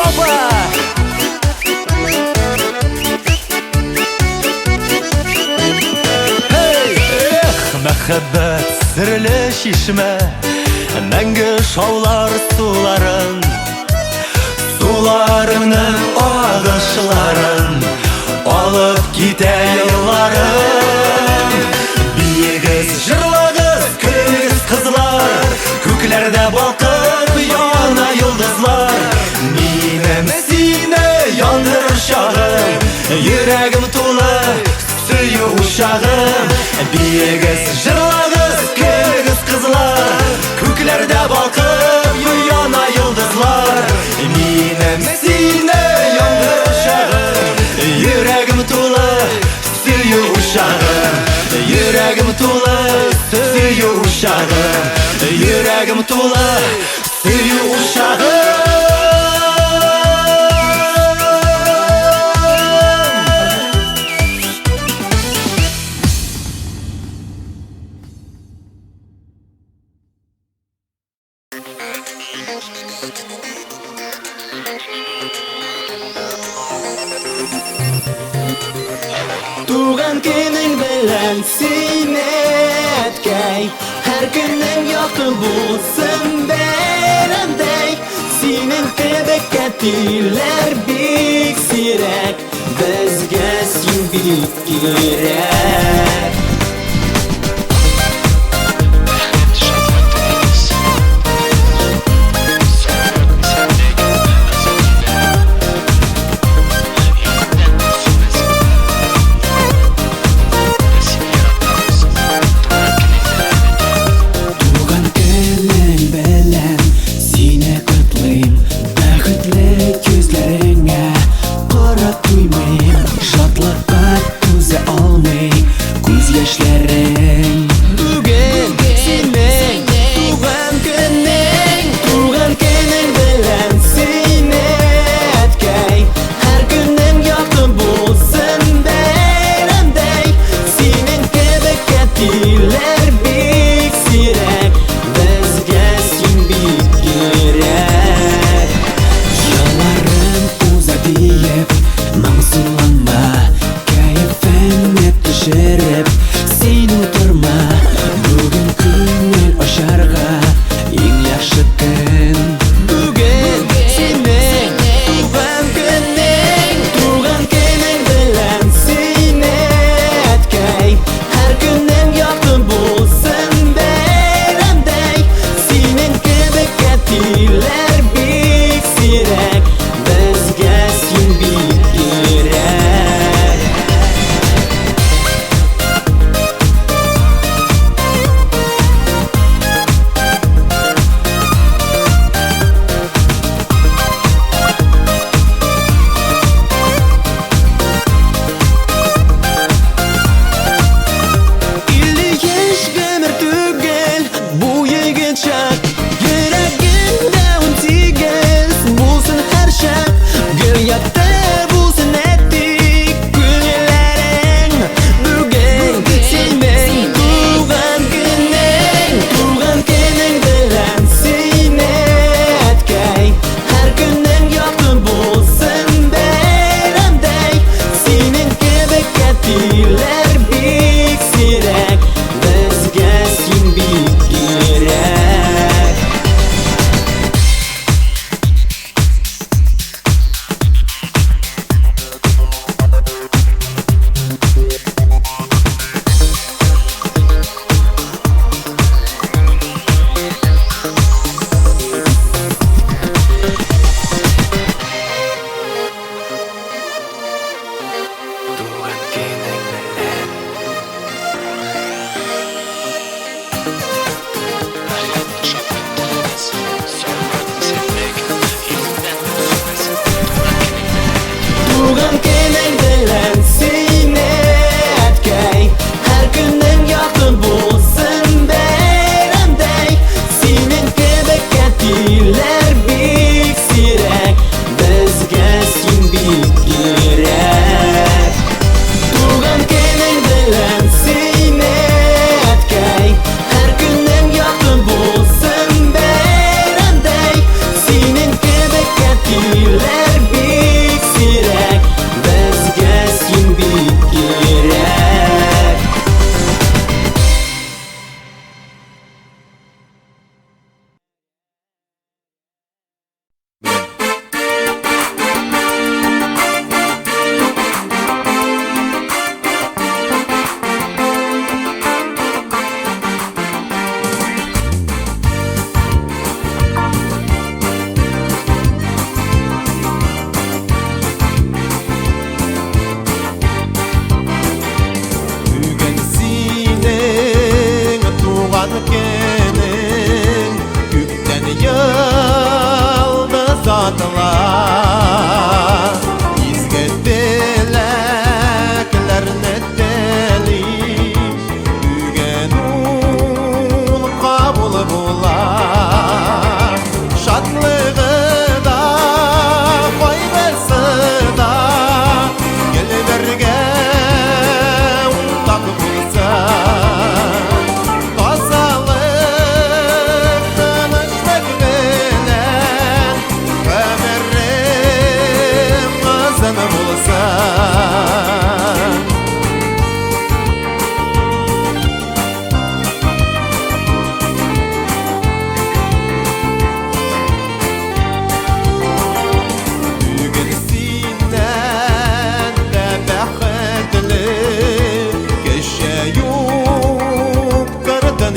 Опа! Hey! Эх, мәхәббәт серле чишмә, мәңге шаулар суларын, суларыңның агышларын алып китә елларын. Биегез, җырлагыз, учагым. Биегез, җырлагыз, көлегез, кызлар, Күкләрдә балкып яна йолдызлар. Минем сине яңгыр учагым, Йөрәгем тулы сөю учагым, Йөрәгем тулы сөю учагым, Йөрәгем тулы сөю учагым. Туган көнең белән сине, әткәй, Һәр көнең якты булсын бәйрәмдәй. Синең кебек әтиләр бик сирәк, Безгә син бик кирәк. Туган көнең белән сине котлыйм, Бәхетле йөзләреңә карап туймыйм. Шатлыкка түзә алмый күз.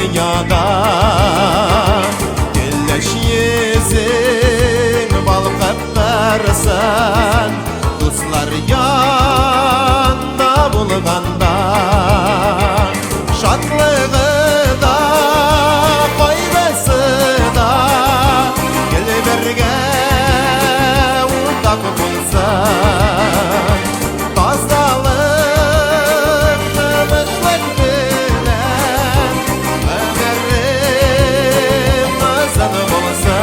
Дөньяда Көләч йөзең балкып торсын Дуслар янда булганда Шатлыгы да, кайгысы да Гел бергә уртак булсын Тазалык, тынычлык белән Гомерем озын булсын.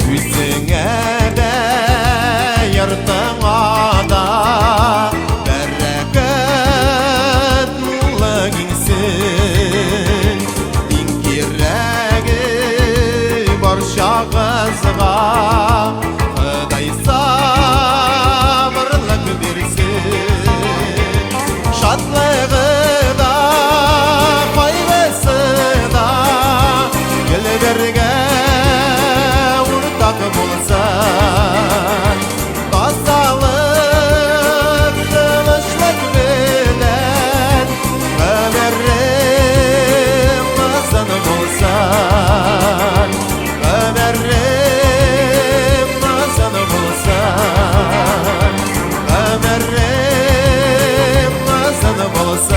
Үзеңә дә, йортыңа да бәрәкәт муллык иңсен. Иң кирәге барчагызга Ходай сабырлык бирсен. Шатлыгы да, кайгысы да гел бергә уртак булсын. Тазалык, тынычлык белән гомерем озын булсын. Гомерем озын булсын. Гомерем озын булсын.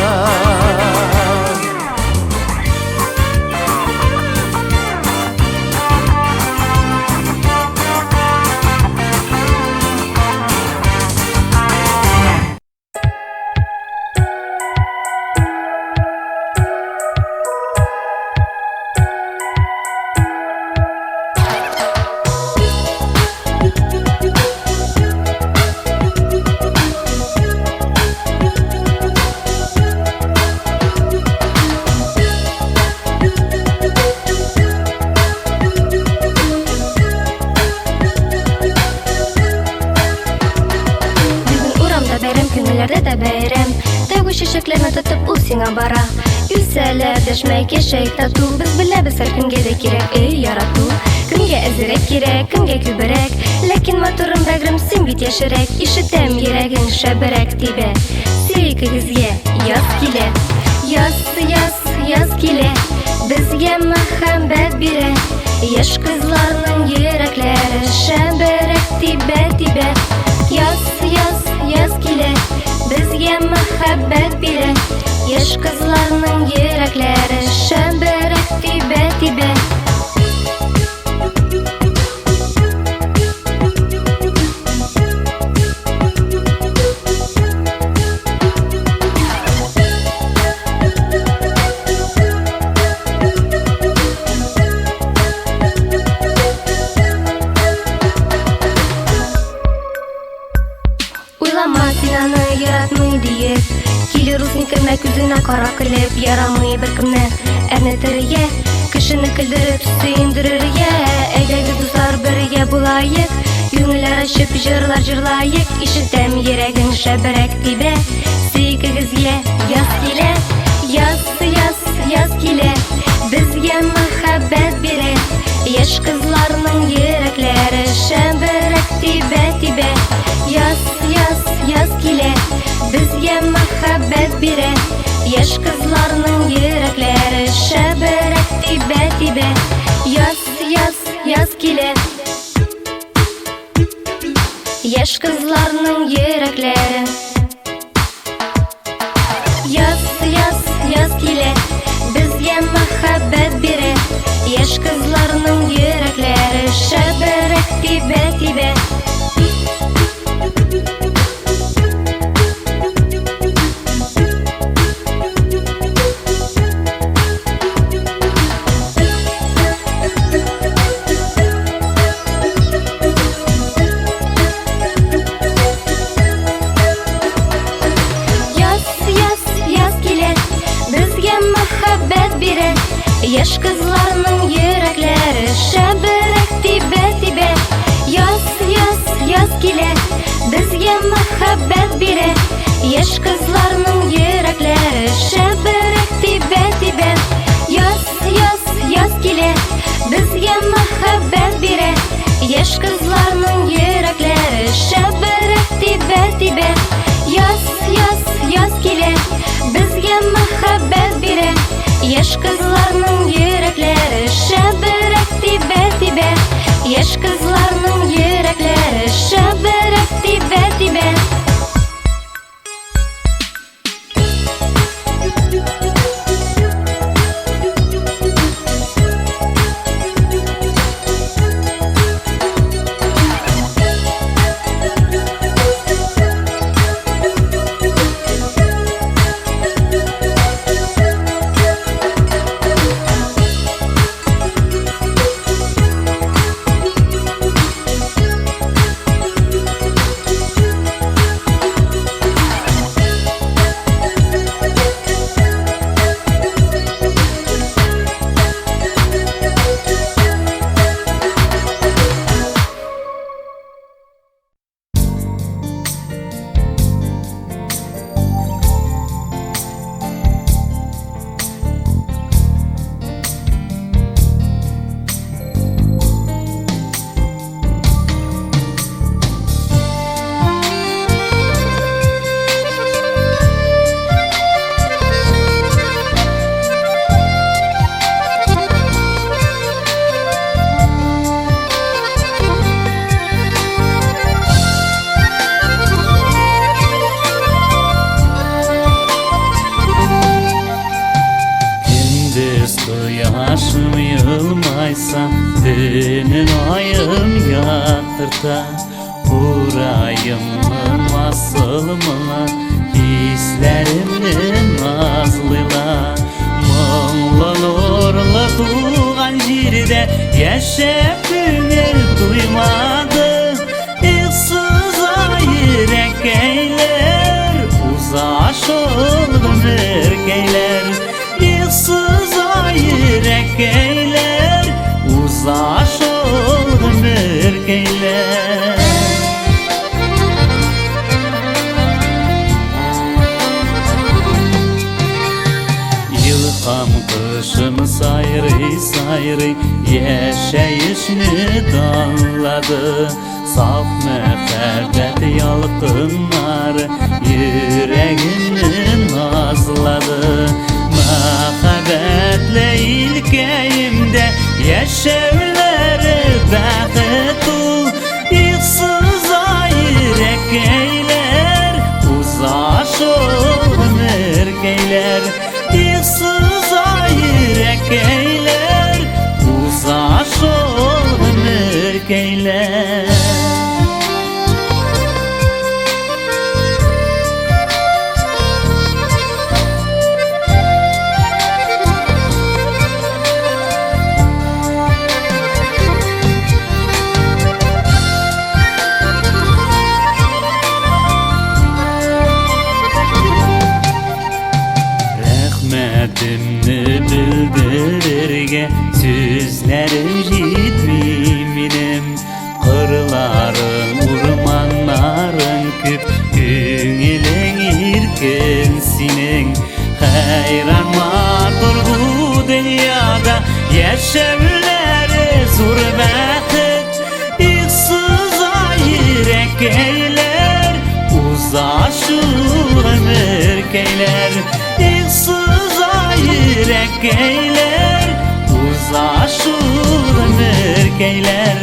Бүген урамда бәйрәм, күңелләрдә дә бәйрәм. Тәүге чәчәкләрне тотып ул сиңа бара. Үлсәләр, дәшмәй яшәйек тату. Без беләбез, һәркемгә дә кирәк өй ярату. Кемгә әзерәк кирәк, кемгә күбрәк. Ләкин матурым бәгърем, син бит яшерәк. Ишетәм, йөрәгең шәбрәк тибә. Сөйкегезгә яз килә. Яз, яз, яз килә. Безгә мәхәббәт бирә. Яшь кызларның йөрәкләре шәбрәк тибә, тибә. Яз, яз, яз килә. Безгә мәхәббәт бирә. Яшь кызларның йөрәкләре шәбрәк тибә, тибә. Уйлама син аны яратмый диеп. Килер ул син кермә күзенә кара көлеп. Ярамый беркемне әрнетергә, кешене көлдереп сөендерергә. Әйдәгез, дуслар, бергә булаек. Күңелләр ачып җырлар җырлаек. Ишетәм, йөрәгең шәбрәк тибә. Сөйкегезгә яз килә. Яз, яз, яз килә. Безгә мәхәббәт бирә. Яшь кызларның йөрәкләре шәбрәк тибә, тибә. Яз, яз, яз килә. Безгә мәхәббәт бирә. Яшь кызларның йөрәкләре шәбрәк тибә, тибә. Яз, яз, яз килә. Яшь кызларның йөрәкләре. Яз, яз, яз килә. Безгә мәхәббәт бирә. Яшь кызларның йөрәкләре шәбрәк тибә, тибә. Яз, яз, яз килә. Безгә мәхәббәт бирә. Яшь кызларның йөрәкләре шәбрәк тибә, тибә. Яз, яз, яз килә. бирә. Яшь кызларның йөрәкләре шәбрәк тибә, тибә. Яз, яз, яз килә, безгә мәхәббәт бирә. Яшь кызларның йөрәкләре шәбрәк тибә, тибә. Яз, яз, яз килә, безгә мәхәббәт бирә. Яшь кызларның йөрәкләре шәбрәк тибә, тибә. Яшь кызларның йөрәкләре шәбрәк тибә, тибә. Gündüz кояшым елмайса, Төнен аем яктырта. Кураемны асылмына, Хисләремне назлыйла. Моңлы нурлы туган җирдә Яшәп күңел туймады. Ихсыз йөрәккәйләр, Уза шул гомеркәйләр. Ихсыз йөрәккәйләр, Уза шул гомеркәйләр. Илһам кошым сайрый, сайрый, Яшәешне данлады. Саф мәхәббәт ялкыннары Йөрәгемне назлады. Мәхәббәтле илкәемдә Яшәүләре бәхет ул. Ихсыз йөрәккәйләр, Уза шул гомеркәйләр. Ихсыз йөрәккәйләр, Уза шул гомеркәйләр. Рәхмәтемне белдерергә сүзләрем җитми минем. Кырларың, урманнарың күп, күңелең иркен синең. Хәйран матур бу дөньяда яшәүләре зур бәхет. Ихсыз йөрәккәйләр, уза шул гомеркәйләр. Ихсыз йөрәккәйләр, уза шул гомеркәйләр.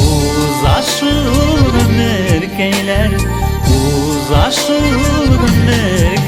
Уза шул гомеркәйләр, уза шул гомеркәйләр.